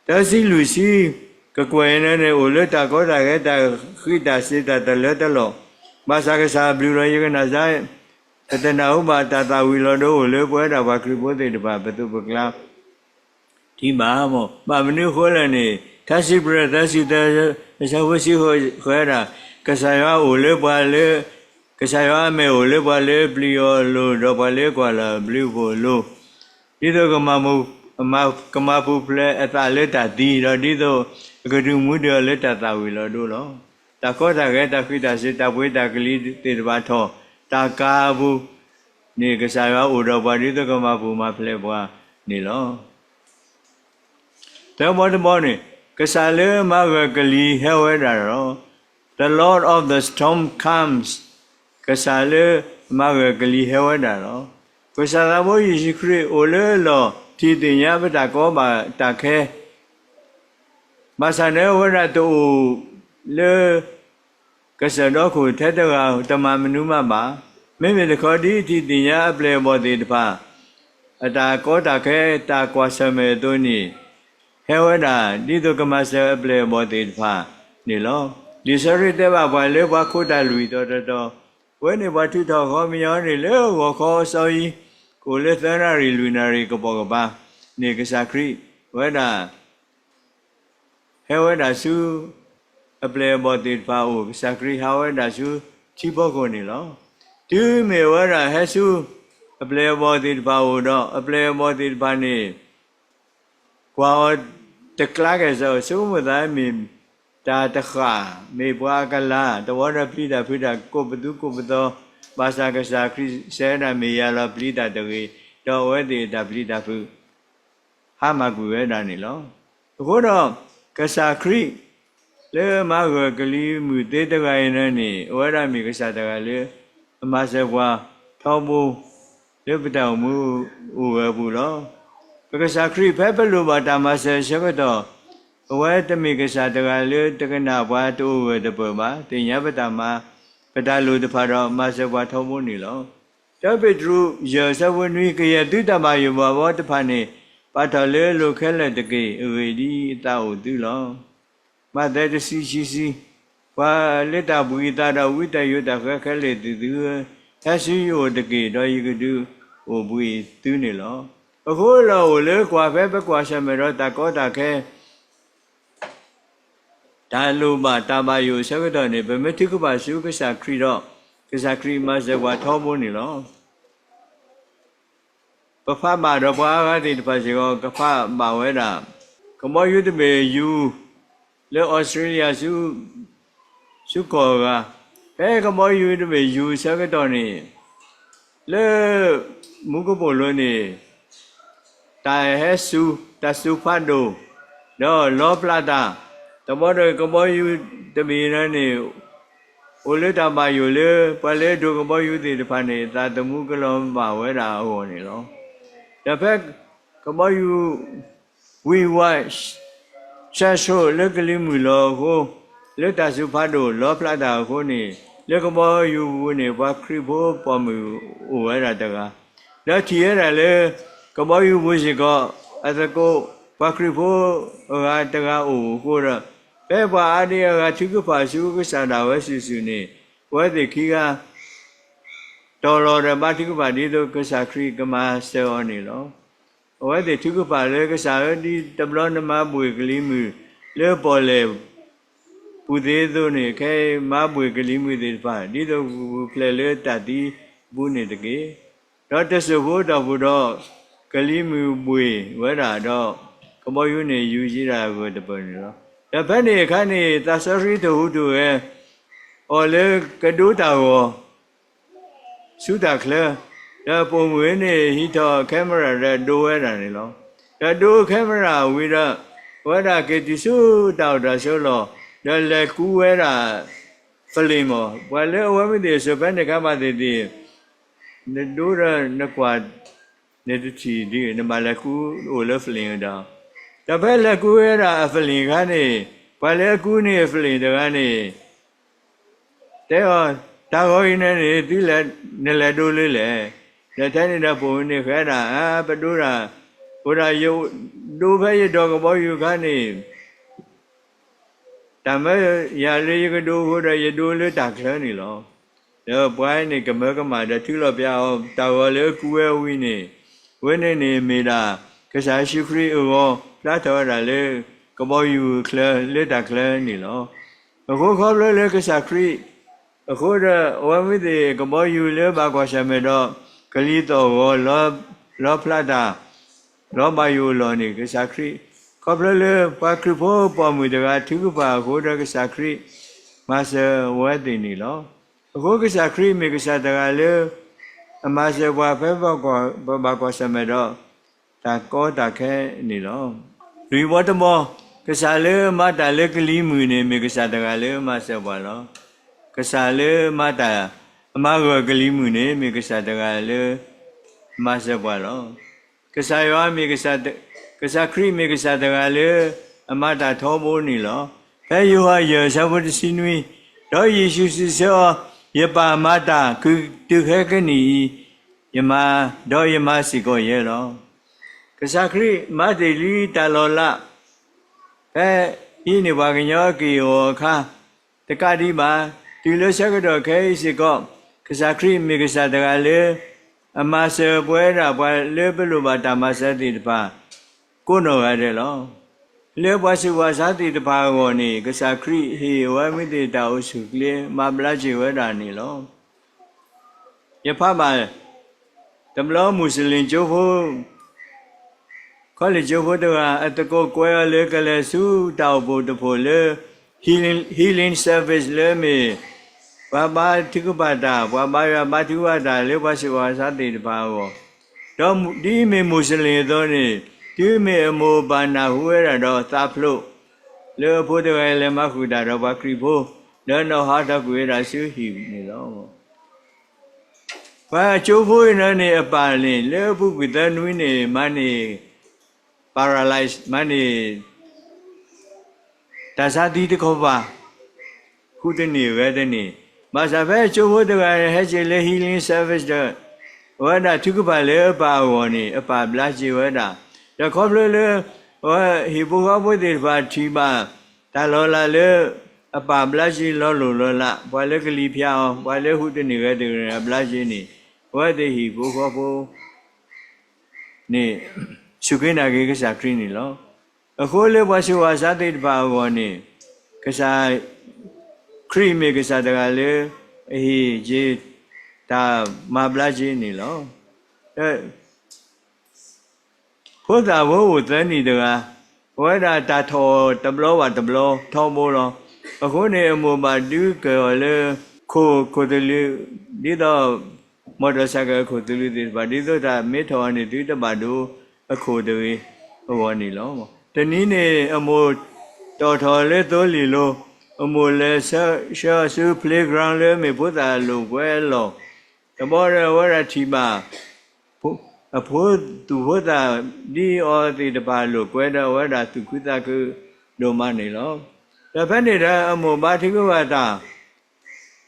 သၢဆံလွံၢ်ဆံ ကကွဲၢ်အံၤန့ၣ်န့ၣ် အိၣ်လၢတၢ်ကီတၢ်ခဲတၢ်ဃံးတၢ်စ့ၤတၢ်တလၢတလီၢ်, ဘၣ်ဆၣ်ကစၢ်အဘျုးလီၤ ယကနၣ်စါ ပတနၢ်ဟူဘၣ်တၢ်သၣ်ဝံၤလီၤဒိအိၣ်လၢပဝဲဒၣ်ပှၤခရံာ်ဖိသ့ၣ်တဖၣ် ပသူၣ်ပကျါ ထံၣ်ဘၣ်မ့ၢ် ဘၣ်မနုၤအဃိလဲၣ်န့ၣ် ထါစံးပတြၢၤသၢဆံသၢ အဆၢဖိတဆံဃိးဝဲဒၣ်, ကစၢ်ယွၤအိၣ်လၢပှၤလၢ, ကစၢ်ယွၤအမဲာ်အိၣ်လၢပှၤလၢပျံၤအီၤအလိၤ ဒီးပှၤလၢကွၢ်လၢ်အဘျုးအဖှိၣ်အလိၤ, ဒ်သိးကမၤပူၤဖျဲးအသးလၢတၢ်သံ, ဒီးဒ်သိးအကဒုးမူဒံးအီၤလၢတၢ်သၣ်ဝံၤလီၤဒိလီၤ. တၢ်ကီတၢ်ခဲတၢ်ဃံးတၢ်စ့ၤ တၢ်ပှ့ၤတၢ်ကလံၤသ့ၣ်တဖၣ်ထီၣ်, တၢ်ကၤအပူၤ န့ၣ်ကစၢ်ယွၤအိၣ်ဒီးပှၤဒ်သိးကမၤပူၤမၤဖျဲးပှၤန့ၣ်လီၤ. သၢဘီတဘီန့ၣ်, ကစၢ်လၢမၤဂၢၢ်ကလံၤဟဲဝဲဒၣ်လီၤ. The Lord of the storm comes, ကစၢ်လၢမၤဂၢၢ်ကလံၤဟဲဝဲဒၣ်လီၤ. ကစၢ်သးဘိယ့ၣ်ၡူးခရံာ်အိၣ်လၢအလီၢ် ထံၣ်သ့ၣ်ညါပတၢ်ကီဘၣ်တၢ်ခဲ ဘၣ်ဆၣ်န့ၣ် အဝဲဒၣ်တအိၣ်လၢ ကစၢၢ်ဒီခိၣ်ထဲတဂၤ တမၤမနုၤမးဘၣ်. မ့မ့ၢ်တခီ ဒ်အထံၣ်သ့ၣ်ညါအပျဲၢ်အဘီၣ်သ့ၣ်တဖၣ် အတၢ်ကီတၢ်ခဲ တၢ်ကွၢ်ဆၢၣ်မဲာ်အသိးန့ၣ် ဟဲဝဲဒၣ် ဒ်သိးကမၤစၢၤအပျဲၢ်အဘီၣ်သ့ၣ်တဖၣ်န့ၣ်လီၤ. လံာ်စီဆှံတဲဘၣ်ပှၤလၢ ပှၤခိးတၢ်လွံၢ်တီၤတတီၤ, အဝဲန့ၣ်ပှၤထုးထီၣ်ဃီမညီန့ၣ် လၢဂီၤခီအစီအံၤ ကအိၣ်လၢသၢနၣ်ရံၣ်လွံၢ်နၣ်ရံၣ်ကပိာ်ကပၤန့ၣ် ကစၢ်ခရံာ်ဝဲဒၣ် ဟဲဝဲဒၣ်ဆူ အပျဲၢ်အဘီၣ်သ့ၣ်တဖၣ်အအိၣ်, ကစၢ်ခရံာ်ဟးဝဲဒၣ်ဆူထံဖီခိၣ်န့ၣ်လီၤ. တုၤမ့ၢ်ဝဲဒၣ်ဟဲဆူ အပျဲၢ်အဘီၣ်သ့ၣ်တဖၣ်အအိၣ်ဒီး အပျဲၢ်အဘီၣ်သ့ၣ်တဖၣ်န့ၣ် ကွၢ်အီၤတကျါကဲၣ်ဆိး ဆိကမိၣ်သးမ့ၢ်တၢ်တဃၣ်, မ့ၢ်ပှၤအကလၤ, တဝီဒီးပျံၤတၢ်ဖုးတၢ်ကိးပသူကိးပသီ, ဘၣ်ဆၣ်ကစၢ်ခရံာ်စံးဝဲဒၣ် မ့ၢ်ယၤလီၤပျံၤတၢ်တဂ့ၤ, ဒီးအဝဲသ့ၣ်အတၢ်ပျံၤတၢ်ဖုး ဟါမၢ်ကွံာ်ဝဲဒၣ်န့ၣ်လီၤ. အဃိဒီး ကစၢ်ခရံာ် လၢအမၤဂၢၢ်ကလံၤမုၢ်သ့တဂၤအံၤန့ၣ်န့ၣ် အဝဲဒၣ်မ့ၢ်ကစၢ်တဂၤလၢ အမၤစၢၤပှၤထီဘိ လၢပတၢ်အိၣ်မူအိၣ်ဂၢၢ်အပူၤလီၤ. ပကစၢ်ခရံာ်ဖဲပလိၣ်ဘၣ်တၢ်မၤစၢၤအဆၢကတီၢ် အဝဲတမ့ၢ်ကစၢ်တဂၤလၢတကနၣ်ပှၤတအိၣ်ဂၢၢ်တပၢၢ်ဘၣ်, သ့ၣ်ညါပတၢ်မၤ ပတၢ်လိၣ်တဖၣ်ဒီးမၤစၢၤပှၤထီဘိန့ၣ်လီၤ. တၢပ့းတရူး ယဲၢ်ဆၢဖိနွံ, ကယဲၢ်သုတၢ်ဘၣ်ယိၣ်ဘၣ်ဘီတဖၣ်န့ၣ် ပာ်ထီၣ်လၢအလိၤခဲလၢာ်တက့ၢ်. အဂ့ၢ်ဒ်အံၤ, သးအိၣ်သုလီၤ. မးသဲ တဆံ ခံဆံ, ပှၤလၢတၢ်ဘှံးအသးဒီးဝံတၢ်ယိးတၢ်ဃဲခဲလၢာ်သ့ၣ်သုဧၢ, ဟဲဆူယအိၣ်တက့ၢ်, ဒီးယကဒုးအိၣ်ဘှံးသုန့ၣ်လီၤ. အဃိလၢအအိၣ်လၢကွၢ်ဖဲပကွၢ်ဆၢၣ်မဲာ်ဒီးတၢ်ကီတၢ်ခဲ တၢ်လိၣ်ဘၣ်တၢ်ဘၣ်ယိၣ်အဆၢကတီၢ်န့ၣ် ပမ့ၢ်ထုကဖၣ်ဆူကစၢ်ခရံာ်ဒီး ကစၢ်ခရံာ်မၤစၢၤပှၤထီဘိန့ၣ်လီၤ. ပဖးဘၣ်ဒီးပှၤအါဂၤသ့ၣ်တဖၣ်စ့ၢ်ကီး ကဖးဘၣ်ဝဲဒၣ် ကဘီယူၤတဘ့ၣ်ယူၤ လၢအီစထြ့လယါ ဆူကီၢ်အဂၤ, ဖဲကဘီယူၤတဘ့ၣ်ယူၤအဆၢကတီၢ်န့ၣ် လၢမူကပိာ်လိၤန့ၣ် တၢ်ဟဲစူၤ, တၢ်စူၤဖးဒိၣ်, ဒီးလီဖျးတၢ်, တဘျီဒီးကဘီယူၤတဘ့ၣ်န့ၣ် အိၣ်လၢတၢ်ဘၣ်ယိၣ်လၢ ပှၤလၢအဒိးကဘီယူၤသ့ၣ်တဖၣ်န့ၣ် သးသမူကလီၤမၢ်ဝဲဒၣ်အဂီၢ်န့ၣ်လီၤ. ဒီးဖဲကဘီယူၤ ဝံၤဝါ ဆၢဆိးလၢကလံၤမုၢ်လီၤအဃိ, လၢတၢ်စူၤဖးဒိၣ်လီဖျးတၢ်အဃိန့ၣ်, လၢကဘီယူၤပူၤန့ၣ် ပှၤခရံာ်ဖိပိာ်မုၣ်အိၣ်ဝဲဒၣ်တဂၤ, ဒီးထံၣ်ဝဲဒၣ်လၢ ကဘီယူၤပူၤစ့ၢ်ကီး အသကိး ပှၤခရံာ်ဖိအဂၤတဂၤအိၣ်အဃိဒီး, ဖဲပှၤအါဒံအဂၤထုကဖၣ်ဆူကစၢ်ဒၣ်ဝဲစုာ်စုာ်န့ၣ်, အဝဲသ့ၣ်ခံဂၤ တီၢ်လီၤဒီးဘါထုကဖၣ်ဒ်သိးကစၢ်ခရံာ်ကမၤစၢၤအီၤန့ၣ်လီၤ. အဝဲသ့ၣ်ထုကဖၣ်လၢကစၢ်ဧၢ, ဒ်တဘျီနမၤဘှံးကလံၤမုၢ်လၢပီၣ်လဲၣ်ပူၤသ့အသိးန့ၣ်, ခဲအံၤမၤဘှံးကလံၤမုၢ်သ့ၣ်တဖၣ် ဒ်သိးကပူၤဖျဲးလၢတၢ်သံအပူၤန့ၣ်တက့ၢ်. ဒီးတစိၢ်ဖိတၢ်ပူၤဒီး ကလံၤမုၢ်ဘှံးဝဲဒၣ်ဒီး ကဘီယူၤန့ၣ် ယူၤယံၤဒၣ်ဂၢၢ်တပၢၢ်န့ၣ်လီၤ. ဒီးဖဲန့ၣ်အခါန့ၣ် သးစီဆှံတဟူးတဂဲၤ အီၤလၢကဒိတၢ်ဂီၤ ဆူတၢ်ချၢ, ဒီးပိာ်မုၣ်န့ၣ်ဟံးထီၣ် camera ဒီးဒိဝဲဒၣ်န့ၣ်လီၤ. ဒီးဒိ camera ဝံၤဒီး အဝဲဒၣ်က့ၤတုၤဆူတၢ်အိၣ်တၢ်ဆိးလီၢ်, ဒီးလဲၤကူဝဲဒၣ် film မး, ပှၤလၢအဝဲမ့ၢ်သ့ၣ်အစိၤဖဲန့ၣ်အခါဘၣ်သ့ၣ်သ့ၣ် နဒိဒီးနကွၢ် နတထံၣ်ဒ် နဘၣ်လဲၤကူအိၣ်လၢ film ဒီး, ဒီးဖဲလဲၤကူဝဲဒၣ်အ film အခါန့ၣ်, ပှၤလၢအကူန့ၢ်အ film တဂၤန့ၣ် တဲအီၤ, တၢ်ဂီၤအံၤန့ၣ်န့ၣ် သုလဲၤ, နလဲၤဒိလၢလဲၣ်. ဒီးထဲန့ၣ်ဒီးပိာ်မုၣ်န့ၣ်ဃဲဒၣ်, အါ ပဒိဒၣ်, အိၣ်ဒၣ်ယဒိဖဲယဒိကဘီယူၤအခါန့ၣ် တၢ်မၢယၤလၢယကဒိအဃိဒီး ယဒိလၢတၢ်ချၢန့ၣ်လီၤ. ဒီးပှၤန့ၣ်ကမၢကမၣ်ဒီးထုးလီၤပျးအီၤ တၢ်ဂီၤလၢအကူဝဲအဝံၤန့ၣ်, အဝဲန့ၣ်န့ၣ်မ့ၢ်ဒၣ် ကစၢ်ယ့ၣ်ၡူးခရံာ်အဂီၤ ဖျါထီၣ်ဝဲဒၣ်လၢ ကဘီယူၤအချၢလၢတၢ်ချၢန့ၣ်လီၤ. အဃိခီဖျိလၢကစၢ်ခရံာ် အဃိဒီး အဝဲမ့ၢ်သ့ၣ်ကဘီယူၤလၢဘၣ်ကွၢ်ဆၢၣ်မဲာ်ဒီး ကလံၤသီၣ်ဂီၤ လီဖျးတၢ် လီၤဘၣ်ယိၣ်အလီၢ်န့ၣ် ကစၢ်ခရံာ် ခီဖျိလၢပှၤခရံာ်ဖိပိာ်မုၣ်တဂၤထုကဖၣ်အဃိဒီး ကစၢ်ခရံာ်မၤစၢၤဝဲသ့ၣ်န့ၣ်လီၤ. အဃိကစၢ်ခရံာ်မ့ၢ်ကစၢ်တဂၤလၢ အမၤစၢၤပှၤဖဲ ပဘၣ်ကွၢ်ဆၢၣ်မဲာ်ဒီး တၢ်ကီတၢ်ခဲန့ၣ်လီၤ. လွံၢ်ဘီတဘီ, ကစၢ်လၢအမၤတၢ်လၢကလံၤမုၢ်န့ၣ် မ့ၢ်ကစၢ်တဂၤလၢအမၤစၢၤပှၤလီၤ. ကစၢ်လၢအမၤတၢ် အမၤဂၢၢ်ကလံၤမုၢ်န့ၣ် မ့ၢ်ကစၢ်တဂၤလၢ မၤစၢၤပှၤလီၤ. ကစၢ်ယွၤမ့ၢ်ကစၢ်, ကစၢ်ခရံာ်မ့ၢ်ကစၢ်တဂၤလၢ အမၤတၢ်ထီဘိန့ၣ်လီၤ. ဖဲယိၤဟၣ်ယဲၢ်ဆၢဖိတဆံနွံ, ဒီးယ့ၣ်ၡူးစံးဆၢအီၤ, ယပၢ်မၤတၢ်တုၤခဲကနံၣ်အံၤ, ယမၤ, ဒီးယမၤစ့ၢ်ကီးယဲလီၤ. ကစၢ်ခရံာ်မၤတ့ၢ်လံတၢ်လီၤလး ဖဲအံၤန့ၣ်ပှၤကညီအက့ၢ်အဂီၤအခါ တကးဒံးဘၣ်, တုၤလၢဆၢကတီၢ်ခဲအံၤစ့ၢ်ကီး, ကစၢ်ခရံာ်မ့ၢ်ကစၢ်တဂၤလၢ အမၤစၢၤပဝဲဒၣ်ပှၤလၢပလိၣ်ဘၣ်တၢ်မၤစၢၤသ့ၣ်တဖၣ် ကိးနီၢ်ဂၤဒဲးလီၤ. လၢပှၤဆူးပှၤဆါသ့ၣ်တဖၣ်အဂီၢ်န့ၣ် ကစၢ်ခရံာ်ဟ့ၣ်အဝဲမ့ၢ်သ့ၣ်တၢ်အိၣ်ဆူၣ်အိၣ်ချ့ မၤဘျါက့ၤဝဲဒၣ်န့ၣ်လီၤ. ယဖးဘၣ် တဘျီမူးစလ့ၣ်ကၠိဖိ ခီလ့ၣ်ကၠိဖိတဂၤ အသကိးကွဲးအီၤလၢကလဲၤဆူတၢ်အိၣ်ဖှိၣ်တဖှိၣ်လၢ healing, healing service လၢမ့ၢ် ပှၤဘါထုကဖၣ်တၢ်, ပှၤဘါယွၤဘါထုကဖၣ်တၢ်လၢပှၤဆူးပှၤဆါသ့ၣ်တဖၣ်အဂီၢ်, ဒီးဒ်အမ့ၢ်မူးစလ့ၣ်အသိးန့ၣ်, တုၤမ့ၢ်အမိၢ်အပၢ်နၢ်ဟူဝဲဒၣ်ဒီးသးဖျိး လၢအဖိတဂၤအံၤလဲၤမၤဃုာ်တၢ်ဒီးပှၤခရံာ်ဖိ, ဒီးနီၣ်ဟးထီၣ်ကွံာ်ဝဲဒၣ်ဆူဟံၣ်န့ၣ်လီၤ. ပှၤကၠိဖိအံၤန့ၣ် အပၢ်န့ၣ် လၢအပူၤကွံာ်သၢနွံန့ၣ် မၤန့ၢ် paralyze မၤန့ၢ် တၢ်ဆါသံတခီပၤ, ဟူးတန့ၢ်ဂဲၤတန့ၢ်, ဘၣ်ဆၣ်ဖဲကၠိဖိတဂၤဟဲက့ၤလၢ healing service ဒီး အဝဲဒၣ်ထုကဖၣ်လၢအပၢ်အဂီၢ်န့ၣ် အပၢ်ဘျါက့ၤဝဲဒၣ်, ဒီးခီဖျိလၢ အဝဲဟံၣ်ဖိဃီဖိသ့ၣ်တဖၣ်ထံၣ်ဘၣ် တၢ်လီၤလးလၢ အပၢ်ဘျါက့ၤလီၤလိၢ်လီၤလး, ပှၤလၢကလံၤဖၠးအီၤ, ပှၤလၢဟူးတန့ၢ်ဂဲၤတန့ၢ်အဘျါက့ၤန့ၣ်, အဝဲသ့ၣ်ဟံၣ်ဖိဃီဖိ န့ၣ် စူၢ်က့ၤနာ်က့ၤကစၢ်ခရံာ်န့ၣ်လီၤ. အဃိလၢပှၤဆူးပှၤဆါသ့ၣ်တဖၣ်အဂီၢ်န့ၣ် ကစၢ်ခရံာ်မ့ၢ်ကစၢ်တဂၤလၢ အဟ့ၣ်က့ၤ တၢ်မၤဘျါက့ၤန့ၣ်လီၤ. ဖိသၣ်ဖိအိၣ်သၢနံၣ်တဂၤ, အဝဲဒၣ်တၢ်ထီၣ်အီၤတဘျီဘၣ်တဘျီထီဘိလီၤ. အဃိန့ၣ် အမိၢ်ဘၣ်ဒုးကၢၢ်အီၤလၢ ခိၣ်ခိၣ်သလုး, ဒ်သိး မော်တော်ဆိုင်ကယ် အခိၣ်သလုးသ့ၣ်တဖၣ် ဒ်သိးတၢ်မ့ၢ်ထီၣ်အီၤန့ၣ် သုတဘၣ်ဒိအခိၣ်တဂ့ၤအဂီၢ်န့ၣ်လီၤ. တနံၤန့ၣ် အမိၢ်တီၣ်ထီၣ်လၢသိလ့ၣ်လိၤ, အမိၢ်လဲၤဆှၢဆှၢဆူ playground လၢမ့ၢ်ဖိသၣ်လိာ်ကွဲအလီၢ်, တဘျီဒီးအဝဲဒၣ်ထံၣ်ဘၣ် အဖိသူၣ်ဖိသးဒ်အီၤသ့ၣ်တဖၣ်လိာ်ကွဲဒီး အဝဲဒၣ်သူၣ်ခုသးခုဒိၣ်မးန့ၣ်လီၤ. ဒီးဖဲန့ၣ်ဒီးအမိၢ်ဘါထုကဖၣ်တၢ်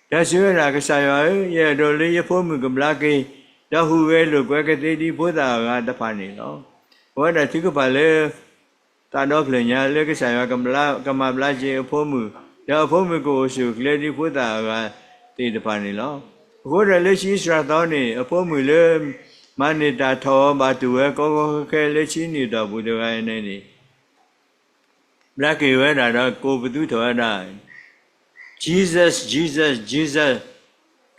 ဒီးစံးဝဲဒၣ်, ကစၢ်ယွၤဧၢ, ယအဲၣ်ဒိးလၢယဖိမုၣ်ကဘျါက့ၤ, ဒီးဟူးဂဲၤလိာ်ကွဲကသ့ဒ်ဖိသၣ်အဂၤတဖၣ်န့ၣ်လီၤ. အဝဲဒၣ်ထုကဖၣ်လၢ သးဒီဖျၢၣ်ညါလၢကစၢ်ယွၤကဘျါ, ကမၤဘျါက့ၤအဖိမုၣ်, ဒီးအဖိမုၣ်ကအိၣ်ဆူၣ်အိၣ်ချ့ဒ်ဖိသၣ်အဂၤသ့ၣ်တဖၣ်န့ၣ်လီၤ. အဃိဒီးလၢခံစှၤသီန့ၣ် အဖိမုၣ်လၢ မၤန့ၢ်တၢ်ထီၣ်အီၤဘၣ်တူၢ်ဝဲကီကီခဲခဲလၢခံနံၣ်အတီၢ်ပူၤတဂၤအံၤန့ၣ်န့ၣ် ဘျါက့ၤဝဲဒၣ်ဒီးကိးပသူထီၣ်ဝဲဒၣ် Jesus, Jesus, Jesus,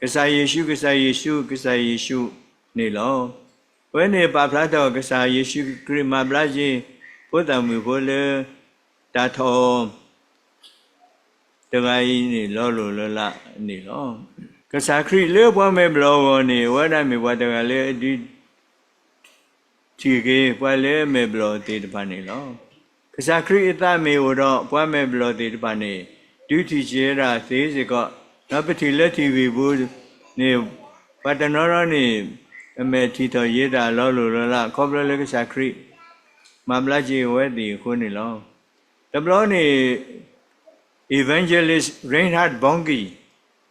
ကစၢ်ယ့ၣ်ၡူး, ကစၢ်ယ့ၣ်ၡူး, ကစၢ်ယ့ၣ်ၡူးန့ၣ်လီၤ. အဝဲန့ၣ်ပာ်ဖျါထီၣ်ကစၢ်ယ့ၣ်ၡူးခရံာ်မၤဘျါက့ၤ ဖိသၣ်မုၣ်ဖိလၢ တၢ်ထီၣ်အီၤ တဂၤအံၤန့ၣ်လီၤလိၢ်လၢ်လးန့ၣ်လီၤ. ကစၢ်ခရံာ်လၢပှၤမဲာ်ဘျီၣ်အဂီၢ်န့ၣ် အဝဲဒၣ်မ့ၢ်ပှၤတဂၤလၢအဒုး ထံၣ်က့ၤပှၤလၢအမဲာ်ဘျီၣ်သ့ၣ်တဖၣ်န့ၣ်လီၤ. ကစၢ်ခရံာ်အသးမ့ၢ်အိၣ်ဒီးပှၤမဲာ်ဘျီၣ်သ့ၣ်တဖၣ်န့ၣ် ဒုးထံၣ်က့ၤဝဲဒၣ်သ့စ့ၢ်ကီး, ဒီးပထံၣ်လၢထံၣ်ဂံၢ်ပူၤန့ၣ် ပှၤတနီၤနီၤန့ၣ် အမဲာ်ထံၣ်ထီၣ်ယ့ၤတၢ်လီၤလိၢ်လီၤလး ခီဖျိလၢကစၢ်ခရံာ် မၤဘျါက့ၤအဝဲသ့ၣ်အဃိန့ၣ်လီၤ. တဘျီန့ၣ် Evangelist Reinhard Bonnke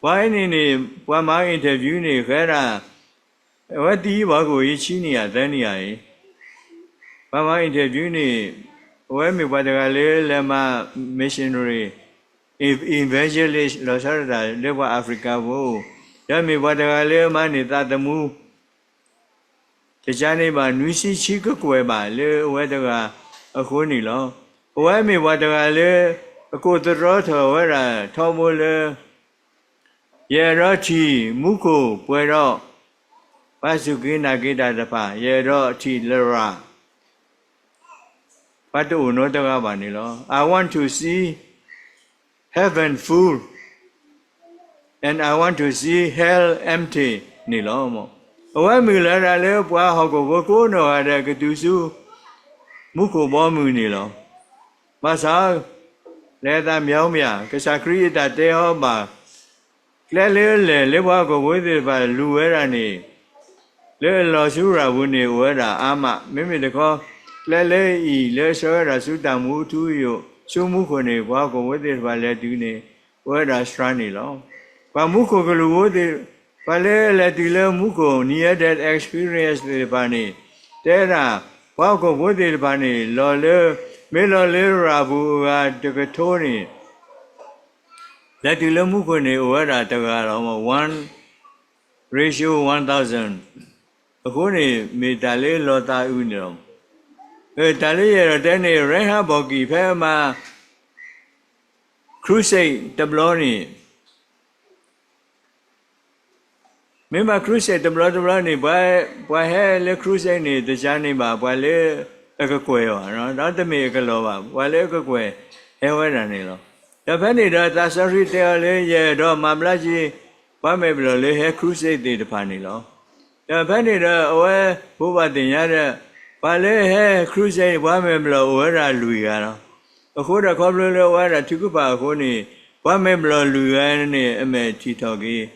ပှၤအံၤန့ၣ်န့ၣ် ပှၤမၤ interview န့ၣ် ဃဲဒၣ် အဝဲသံပှၤကအိၣ်အံၤဆံနံၣ်ယၤသၢနံၣ်ယၤအံၤ, ပှၤမၤ interview န့ၣ် အဝဲမ့ၢ်ပှၤတဂၤလၢလဲၤမၤ missionary, evangelist လီၤဆီဒၣ်တၢ်လၢပှၤ Africa ဖိ, ဒီးမ့ၢ်ပှၤတဂၤလၢမၤန့ၢ်သးသမူ တကါန့ၣ်ဘၣ် နွံဆံဆံကကွဲၢ်ဘၣ်လၢအဝဲတဂၤအဃိန့ၣ်လီၤ. အဝဲမ့ၢ်ပှၤတဂၤလၢ အကိးသတြီထီၣ်ဝဲဒၣ်ထီဘိလၢ ယအဲၣ်ဒိးထံၣ်မူခိၣ်ပှဲၤဒီး ပှၤစူၢ်က့ၤနာ်က့ၤတၢ်တဖၣ်, ယအဲၣ်ဒိးထံၣ်လရာ် ပှၤတအိၣ်နီတဂၤဘၣ်န့ၣ်လီၤ. I want to see heaven full and I want to see hell empty န့ၣ်လီၤ. အဝဲမုၢ်လၢတၢ်လၢပှၤဟီၣ်ခိၣ်ဖိကိးနီၢ်ဂၤဒဲးကတုၤဆူ မူခိၣ်ဘီမုၢ်န့ၣ်လီၤ. ဘၣ်ဆၣ် လဲၤသးမၠီမၠး ကစၢ်ခရံာ်အတၢ်တဲအီၤဘၣ် ကျဲလၢအလဲၢ်လၢပှၤဟီၣ်ခိၣ်ဖိသ့ၣ်တဖၣ်လူၤဝဲဒၣ်န့ၣ် လၢအလီၤဆူရၤပူၤန့ၣ် အိၣ်ဝဲဒၣ်အါမး, မ့မ့ၢ်တခီ ကျဲလၢအံၤလၢအဆှၢဝဲဒၣ်ဆူတၢ်မူထူယိာ် ဆူမူခိၣ်န့ၣ် ပှၤဟီၣ်ခိၣ်ဖိသ့ၣ်တဖၣ်လဲၤတုၤန့ၣ် အိၣ်ဝဲဒၣ်စှၤန့ၣ်လီၤ. ပှၤမူခိၣ်ကလူးဖိသ့ၣ်, ပှၤလၢအလဲၤတုၤလၢမူခိၣ် near death experience သ့ၣ်တဖၣ်န့ၣ် တဲဒၣ် ပှၤဟီၣ်ခိၣ်ဖိသ့ၣ်တဖၣ်န့ၣ် လီၤလၢ မ့ၢ်လီၤလၢရၤပူၤအဂၤတကထိန့ၣ် လဲၤတုၤလၢမူခိၣ်န့ၣ် အိၣ်ဝဲဒၣ်တဂၤလီၤ, one ratio one thousand အဃိန့ၣ် မ့ၢ်တၢ်လၢလီၤသးအုးန့ၣ်လီၤ. တၢ်လၢယအဲၣ်ဒိးတဲန့ၣ် Reinhard Bonnke ဖဲအမၤ crusade တဘျီန့ၣ် မ့ၢ်မၤ crusade တဘျီတဘျီန့ၣ် ပှၤဟဲလၢ crusade န့ၣ် တကးန့ၣ်ဘၣ် ပှၤလၢအကကွဲၢ်အီၤ, ဒီးတမ့ၢ်အကလီၤဘၣ်, ပှၤလၢအကကွဲၢ်ဟဲဝဲဒၣ်န့ၣ်လီၤ. ဒီးဖဲန့ၣ်ဒီး သးစီဆှံတဲအီၤလၢ ယအဲၣ်ဒိးမၤဘျါက့ၤ ပှၤမဲာ်ဘျီၣ်လၢဟဲ crusade သ့ၣ်တဖၣ်န့ၣ်လီၤ. ဒီးဖဲန့ၣ်ဒီး အဝဲဖိဘၣ်သ့ၣ်ညါဒီး ပှၤလၢဟဲ crusade ပှၤမဲာ်ဘျီၣ်အိၣ်ဝဲဒၣ်လွံၢ်ဂၤလီၤ. အဃိဒီးခီဖျိလၢအဝဲဒၣ်ထုကဖၣ်အဃိန့ၣ် ပှၤမဲာ်ဘျီၣ်လွံၢ်ဂၤန့ၣ် အမဲာ်ထံၣ်ထီၣ်က့ၤ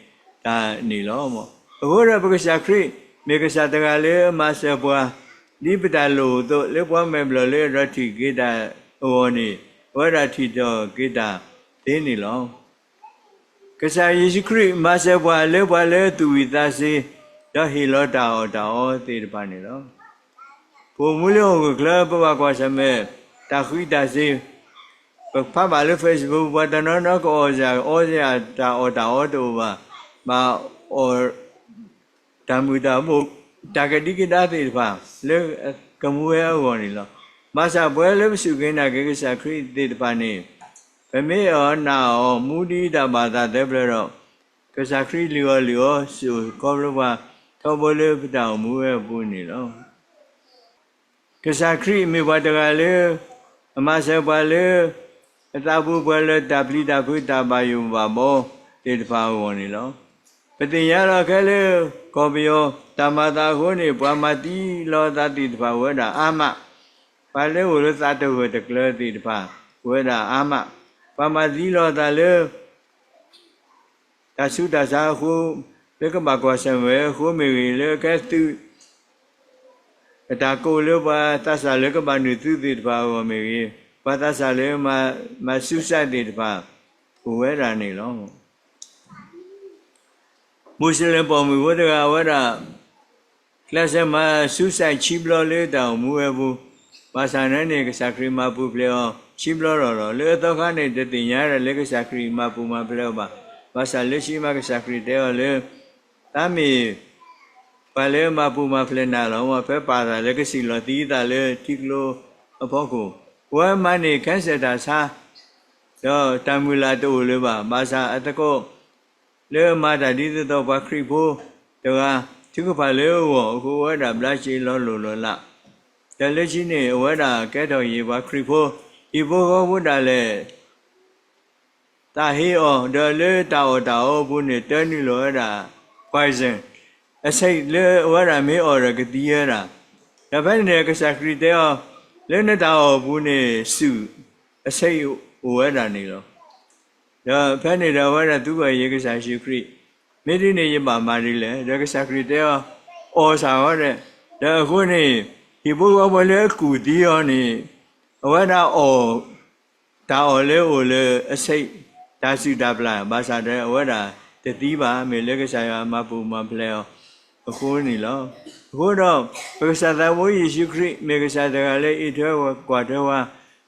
တၢ်န့ၣ်လီၤ. အဃိဒီးပကစၢ်ခရံာ် မ့ၢ်ကစၢ်တဂၤလၢအမၤစၢၤပှၤ ဒ်ပတၢ်လိၣ်အသိး လၢပှၤမဲာ်ဘျီၣ်လၢအဒိးထံၣ်က့ၤတၢ်အဂီၢ်န့ၣ် အဝဲဒၣ်ထံၣ်ထီၣ်က့ၤတၢ်သ့န့ၣ်လီၤ. ကစၢ်ယ့ၣ်ၡူးခရံာ်မၤစၢၤပှၤလၢပှၤလၢသူၣ်ဝံၣ်သးစ့ ဒီးဟ့ၣ်လီၤတၢ်အီၣ်တၢ်အီသ့ၣ်တဖၣ်န့ၣ်လီၤ. ပအိၣ်မူလၢဟီၣ်ခိၣ်ချၢ ပဘၣ်ကွၢ်ဆၢၣ်မဲာ် တၢ်ဃံးတၢ်စ့ၤ, ပဖးဘၣ်လၢ Facebook ပှၤတနီၤနီၤကအီၣ်စ့ၢ်အီၣ်စ့ၢ်တၢ်အီၣ်တၢ်အီတအိၣ်ဘၣ်, ဘၣ်အီၣ် တၢ်မုာ်တၢ်ဘိၣ်, တၢ်ကဒံကဒါသ့ၣ်တဖၣ် လၢကမူဝဲအဂီၢ်န့ၣ်လီၤ. ဘၣ်ဆၣ်ပဝဲလၢပစူၢ်က့ၤနာ်က့ၤကစၢ်ခရံာ်သ့ၣ်တဖၣ်န့ၣ် ပမ့ၢ်အီၣ်နာ်အီၤ မူဒ်တၢ်ဘၣ်သးသၢဖျၢၣ်ဒီး ကစၢ်ခရံာ်လုၢ်အီၣ်လုၢ်အီ စိာ်ခီဖျိပှၤ ထီဘိလၢပတၢ်အိၣ်မူဝဲအပူၤန့ၣ်လီၤ. ကစၢ်ခရံာ်မ့ၢ်ပှၤတဂၤလၢ အမၤစၢၤပှၤလၢ အသးပူၤပှဲၤလၢတၢ်ပျံၤတၢ်ဖုးတၢ်ဘၣ်ယိၣ်ဘၣ်ဘီသ့ၣ်တဖၣ်အဂီၢ်န့ၣ်လီၤ. ပသ့ၣ်ညါလီၤခဲလၢ ကီၢ်ပယီၤတၢ်မၤသးအဃိန့ၣ် ပှၤမၤသံလီၤသးသ့ၣ်တဖၣ်အိၣ်ဝဲဒၣ်အါမး, ပှၤလၢအိၣ်လၢသးတဂၢၢ်တကျၢၤသ့ၣ်တဖၣ် အိၣ်ဝဲဒၣ်အါမး, ပှၤမၤသံလီၤသးလၢ တၢ်ဆူးတၢ်ဆါအဃိ လၢကဘၣ်ကွၢ်ဆၢၣ်မဲာ်အဃိမ့ၢ်ဂ့ၤ, လၢကဲသုး အတၢ်ကိးလၢပှၤသးစၢ်လၢကဘၣ်နုာ်သုးသ့ၣ်တဖၣ်အဂီၢ်မ့ၢ်ဂ့ၤ, ပှၤသးစၢ်လၢမၤ suicide သ့ၣ်တဖၣ် အိၣ်ဝဲဒၣ်န့ၣ်လီၤ. မူးစလ့ၣ်ပိာ်မုၣ်ဖိတဂၤဝဲဒၣ် ကျဲးစၢးမၤ suicide ခံဘျီလၢတၢ်အိၣ်မူဝဲပူၤ, ဘၣ်ဆၣ်န့ၣ်န့ၣ် ကစၢ်ခရံာ်မၤပူၤဖျဲးအီၤခံဘျီလီၤလီၤ. လၢအသီခါန့ၣ် တသ့ၣ်ညါဒၣ်လၢကစၢ်ခရံာ်မၤပူၤမၤဖျဲးအီၤဘၣ်. ဘၣ်ဆၣ်လၢခံမး ကစၢ်ခရံာ်တဲအီၤလၢ သးမ့ၢ်ပှၤလၢမၤပူၤမၤဖျဲးနၤလီၤ. ဖဲပာ်သးလၢကစံၣ်လီၤသံသးလၢထံကျိအဖီခိၣ်, ပဝဲမၤန့ၢ် cancer တၢ်ဆါ ဒီးတၢ်မုၢ်လၢ်တအိၣ်လၢၤဘၣ်. ဘၣ်ဆၣ်အသကိး လၢအမၤတၢ်ဒ်သိးသိးပှၤခရံာ်ဖိတဂၤ ထုကဖၣ်လၢအဂီၢ်အဃိ အဝဲဒၣ်ဘျါစ့လီၤလိၢ်လီၤလး, ဒီးလၢခံန့ၣ် အဝဲဒၣ်ကဲထီၣ်က့ၤပှၤခရံာ်ဖိ ဟံၣ်ဖိဃီဖိဒၣ်လဲာ် သးဟ့အီၤ, ဒီးလၢတၢ်အီၣ်တၢ်အီအပူၤန့ၣ် တၢနုာ်လီၤဝဲဒၣ် poison အဆိပ်လၢအဝဲဒၣ်မ့ၢ်အီၣ်ဒီးကသံဝဲဒၣ်. ဒီးဖဲန့ၣ်န့ၣ် ကစၢ်ခရံာ်တဲအီၤ, လၢနတၢ်အီၣ်အပူၤန့ၣ် စူၣ်အဆိပ်အိၣ်ဝဲဒၣ်န့ၣ်လီၤ. ဒီးဖဲန့ၣ်ဒီးအဝဲဒၣ်သံကွၢ်က့ၤကစၢ်ယ့ၣ်ၡူးခရံာ်, မ့ၢ်ဒ်န့ၣ် ယဘၣ်မၤဒ်လဲၣ်. ဒီးကစၢ်ခရံာ်တဲအီၤ, အီၣ်စ့ၢ်ဝဲဒၣ်. ဒီးအဃိန့ၣ် ဟံၣ်ဖိဃီဖိလၢအကူၣ်သံအီၤန့ၣ် အဝဲဒၣ်အီၣ် တၢ်အီၣ်လၢအအိၣ်လၢအဆိပ် တၢ်စုၣ်တၢ်ပျၢ်, ဘၣ်ဆၣ်ဒီးအဝဲဒၣ်တသံဘၣ်, မ့ၢ်လၢကစၢ်ယွၤမၤပူၤမၤဖျဲးအီၤအဃိန့ၣ်လီၤ. အဃိဒီး ပကစၢ်သးဘိယ့ၣ်ၡူးခရံာ် မ့ၢ်ကစၢ်တဂၤလၢအအံးထွဲကွၢ်ထွဲဝဲ,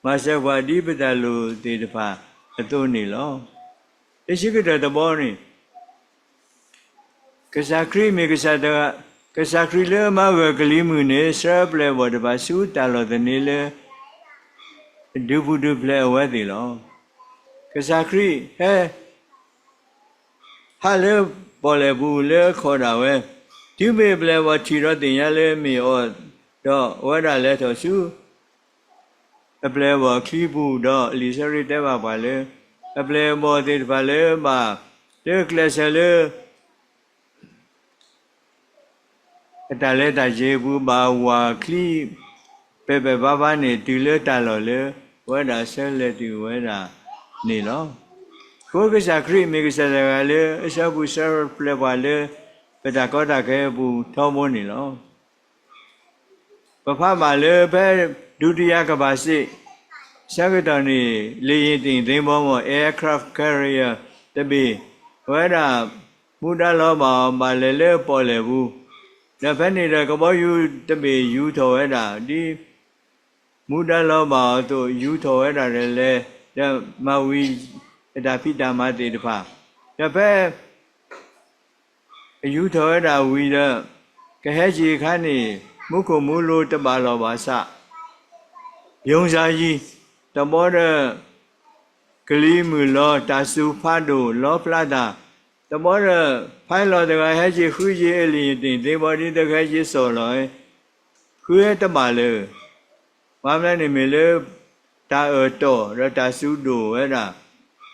မၤစၢၤပှၤဒ်ပတၢ်လိၣ်သ့ၣ်တဖၣ်အသိးန့ၣ်လီၤ. လၢခံကတၢၢ်တဘီန့ၣ် ကစၢ်ခရံာ်မ့ၢ်ကစၢ်တဂၤ, ကစၢ်ခရံာ်လၢအမၤဂၢၢ်ကလံၤမုၢ်န့ၣ် ဆှၢအပျဲၢ်အဘီၣ်တဖၣ်ဆူတၢ်လီၢ်သန့လၢ ဒုးပူၤဒုးဖျဲးအဝဲသ့ၣ်လီၤ. ကစၢ်ခရံာ်ဟဲ ဟးလၢပီၣ်လဲၣ်ပူၤလၢအခီၣ်ဒၣ်ဝဲ, တုၤမ့ၢ်အပျဲၢ်အဘီၣ်ထံၣ်ဒီးသ့ၣ်ညါလၢမ့ၢ်အီၤ, ဒီးအဝဲဒၣ်လဲၤထီၣ်ဆူ အပျဲၢ်အဘီၣ်အချံပူၤ, ဒီးလံာ်စီဆှံတဲဘၣ်ပှၤလၢ အပျဲၢ်အဘီၣ်သ့ၣ်တဖၣ်လၢဘၣ်လၢကျဲးစၢးလၢ အတၢ်လဲၤတၢ်က့ၤအပူၤ ဘၣ်ဝၤချံ ပဲာ်ပဲာ်ဘါဘါန့ၣ် တုၤလၢတၢ်လီၢ်လၢ အဝဲဒၣ်ဆၢလဲၤတုၤဝဲဒၣ်န့ၣ်လီၤ. အဃိကစၢ်ခရံာ်မ့ၢ်ကစၢ်တဂၤလၢ အဆှၢပူၤဆှၢပျဲၢ်ပှၤလၢ ပတၢ်ကီတၢ်ခဲအပူၤထီဘိန့ၣ်လီၤ. ပဖးဘၣ်လၢဖဲ ဒုတိယကမ္ဘာစစ် ဆၢကတီၢ်န့ၣ် လေယာဉ်တင်သင်္ဘောမ့ၢ် aircraft carrier တဘ့ၣ် အဝဲဒၣ် မူဒါလီၤဘၣ်အီၤ ဘၣ်လဲၤလၢပီၣ်လဲၣ်ပူၤ, ဒီးဖဲန့ၣ်ဒီး ကဘီယူၤတဘ့ၣ်ယူၤထီၣ်ဝဲဒၣ် ဒ်မူဒါလီၤဘၣ်အီၤအသိး ယူၤထီၣ်ဝဲဒၣ်ဒီးလဲၤ ဒီးမၤဝံၤအတၢ်ဖံးတၢ်မၤသ့ၣ်တဖၣ်, ဒီးဖဲ အယူၤထီၣ်ဝဲဒၣ်ဝံၤဒီး ကဟဲက့ၤအခါန့ၣ် မူခိၣ်မူလိၤတဘၣ်လီၢ်ဘၣ်ဆၣ် ယိၤစၢ်ယံၤ တဘီဒီး ကလံၤမုၢ်လီၤ တၢ်စူၤဖးဒိၣ်လီဖျါတၢ်, တဘီဒီး ဖဲလီၤတဂၤဟဲက့ၤဃုက့ၤအလံာ်ယံၤတ့ၢ်သ့ဘီ ဒ်သိးကဟဲက့ၤစိာ်လီၤ ဃုတဘၣ်လၢၤ ဘၣ်မနုၤန့ၣ်မ့ၢ်လၢ တၢ်အၢၣ်တီၢ်ဒီးတၢ်စူၤဒိၣ်ဝဲဒၣ်,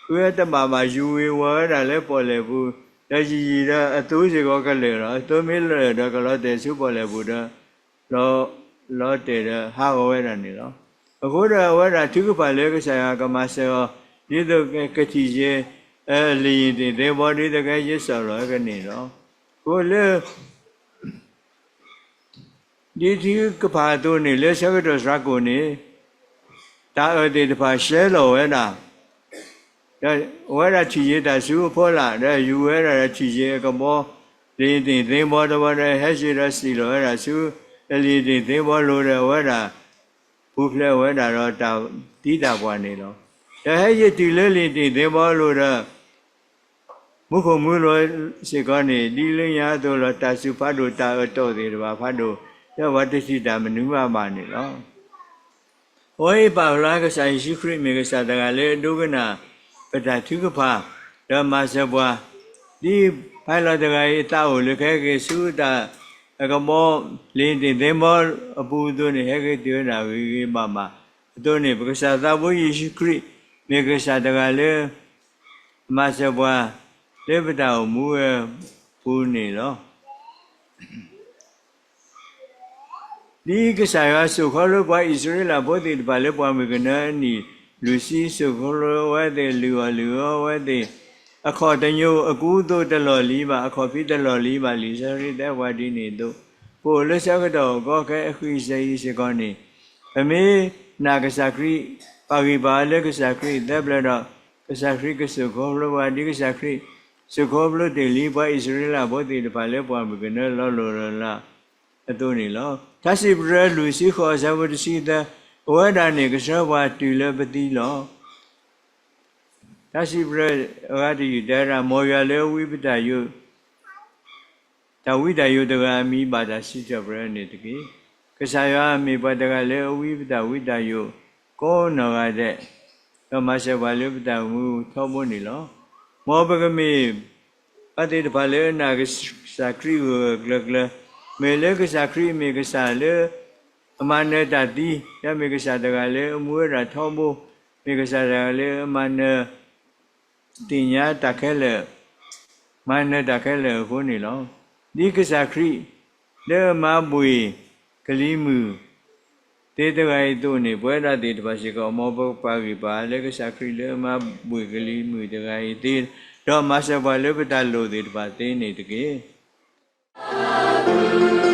ဃုတဘၣ်ဘၣ် ယူၤဝ့ၤဝီၤဝဲဒၣ်လၢပီၣ်လဲၣ်ပူၤ, ဒီးယံာ်ယံာ်ဒီးအသိစ့ၢ်ကီးကလၢာ်လီၤ. အသိမ့ၢ်လၢာ်ဒီးကလီၤတဲာ်ဆူပီၣ်လဲၣ်ပူၤဒီး လီၤတဲာ်ဒီးဟးဂီၤဝဲဒၣ်န့ၣ်လီၤ. အဃိဒီးအဝဲဒၣ်ထုကဖၣ်လၢကစၢ်ယွၤကမၤစၢၤအီၤ ဒ်သိးကထံၣ်က့ၤ လံာ်ယံၤတ့ၢ်သ့ဘီဒ်သိးကဟဲက့ၤစိာ်လီၤကန့ၢ်လီၤ. အဃိလၢ ဒ်ထုကဖၣ်အသိးန့ၣ် လၢဆၢကတီၢ်စှၤကိၣ်န့ၣ် တၢ်အၢၣ်သ့ၣ်တဖၣ်ရှဲလီၤဝဲဒၣ်, ဒီးအဝဲဒၣ်ထံၣ်က့ၤတၢ်ဆူအဖီလာ် ဒီးယူၤဝဲဒၣ်ဒီးထံၣ်က့ၤအကဘီ လံာ်ယံၤတ့ၢ်သ့ဘီတဘီဒီး ဟဲက့ၤဒီးစံၣ်လီၤဝဲဒၣ်ဆူ လံာ်ယံၤတ့ၢ်သ့ဘီလိၤဒီး အဝဲဒၣ် ပူၤဖျဲးဝဲဒၣ်ဒီးတၢ်သံတၢ်ပှၢ်န့ၣ်လီၤ. ဒီးဟဲက့ၤတုၤလၢလံာ်ယံၤတ့ၢ်သ့ဘီလိၤဒီး မူခိၣ်မူလိၤစ့ၢ်ကီးန့ၣ် ဒ်လၢညါအသိးလီၤ. တၢ်စူၤဖးဒိၣ် တၢ်အၢၣ်တီၢ်သ့ၣ်တဖၣ်ဖးဒိၣ် ဒီးပှၤတထံၣ်တၢ်မနုၤမးဘၣ်န့ၣ်လီၤ. အဝဲအံၤပာ်ဖျါကစၢ်ယ့ၣ်ၡူးခရံာ်မ့ၢ်ကစၢ်တဂၤလၢအဒိကနၣ်ပတၢ်ထုကဖၣ် ဒီးမၤစၢၤပှၤ, ဒ်ဖဲလီၤတဂၤအံၤအသးအိၣ်လၢကဟဲက့ၤဆူတၢ်အကဘီ လံာ်ယံၤတ့ၢ်သ့ဘီအပူၤအသိးန့ၣ် ဟဲက့ၤတုၤဝဲဒၣ်ဂ့ၤဂ့ၤဘၣ်ဘၣ်အသိးန့ၣ် ပကစၢ်သးဘိယ့ၣ်ၡူးခရံာ် မ့ၢ်ကစၢ်တဂၤလၢ မၤစၢၤပှၤ လၢပတၢ်အိၣ်မူအပူၤန့ၣ်လီၤ. ဒ်ကစၢ်ယွၤစိာ်ခီဖျိပှၤအံၣ်စရ့လးဖိသ့ၣ်တဖၣ်လၢပှၢ်မုၢ်ကနၢအနံၣ်လွံၢ်ဆံ စိာ်ခီဖျိအဝဲသ့ၣ် လုၢ်အီၣ်လုၢ်အီအဝဲသ့ၣ် အခီၣ်တညိ အကူအသိးတလီၢ်လံၤဘၣ် အခီၣ်ဖံးတလီၢ်လံၤဘၣ် လံာ်စီဆှံတဲပှၤဒ်န့ၣ်အသိး ပအိၣ်လၢဆၢကတီၢ်အကီခဲအဃံအစဲအံၤစ့ၢ်ကီးန့ၣ် ပမ့ၢ်နာ်ကစၢ်ခရံာ် ပာ်ဂံၢ်ပာ်အီၤလၢကစၢ်ခရံာ်သၢပျၢၤဒီး ကစၢ်ခရံာ်ကစိာ်ခီဖျိပှၤ ဒ်ကစၢ်ခရံာ် စိာ်ခီဖျိတ့ၢ်လံပှၤအံၣ်စရ့လးဖိသ့ၣ်တဖၣ်လၢပှၢ်မုၢ်ကနၢလီၤလိၤလီၤလးအသိးန့ၣ်လီၤ. ထါစံးပတြၢၤလွံၢ်ဆံဃိးအဆၢဖိတဆံသၢ အဝဲဒၣ်န့ၣ်ကဆှၢပှၤတုၤလၢပသံလီၤ. ထါစံးပတြၢၤအဂၤတယုၢ်တဲဝဲဒၣ် မ်ယွၤလၢအဝံပတၢ်ယိး တၢ်ဝံတၢ်ယိးတဂၤအမံၤဘၣ်တၢ်စံးထီၣ်ပတြၢၤန့ၣ်တက့ၢ်. ကစၢ်ယွၤမ့ၢ်ပှၤတဂၤလၢအဝံပတၢ်ဝံတၢ်ယိးကိးနီၢ်ဂၤဒဲး, ဒီးမၤစၢၤပှၤလၢပတၢ်အိၣ်မူထီဘိန့ၣ်လီၤ. မ်ပကမ့ၢ် ပှၤသ့ၣ်တဖၣ်လၢအနာ်ကစၢ်ခရံာ်ဂၢၢ်ဂၢၢ်ကျၢၤကျၢၤ, မ့ၢ်လၢကစၢ်ခရံာ်မ့ၢ်ကစၢ်လၢ အမၤနၢၤတၢ်သံ, ဒီးမ့ၢ်ကစၢ်တဂၤလၢအမူဝဲဒၣ်ထီဘိ, မ့ၢ်ကစၢ်တဂၤလၢအမၤနၢၤ သ့ၣ်ညါတၢ်ခဲလၢာ်, မၤနၢၤတၢ်ခဲလၢာ်အဃိန့ၣ်လီၤ. ဒ်ကစၢ်ခရံာ် လၢအမၤဘှံးကလံၤမုၢ်သ့တဂၤအံၤအသိးန့ၣ် ပဝဲဒၣ်သ့ၣ်တဖၣ်စ့ၢ်ကီး မ်ပကပာ်ဂံၢ်ပာ်အီၤလၢကစၢ်ခရံာ်လၢအမၤဘှံးကလံၤမုၢ်တဂၤအံၤသ့, ဒီးမၤစၢၤပှၤလၢပတၢ်လိၣ်သ့ၣ်တဖၣ်သ့န့ၣ်တက့ၢ်.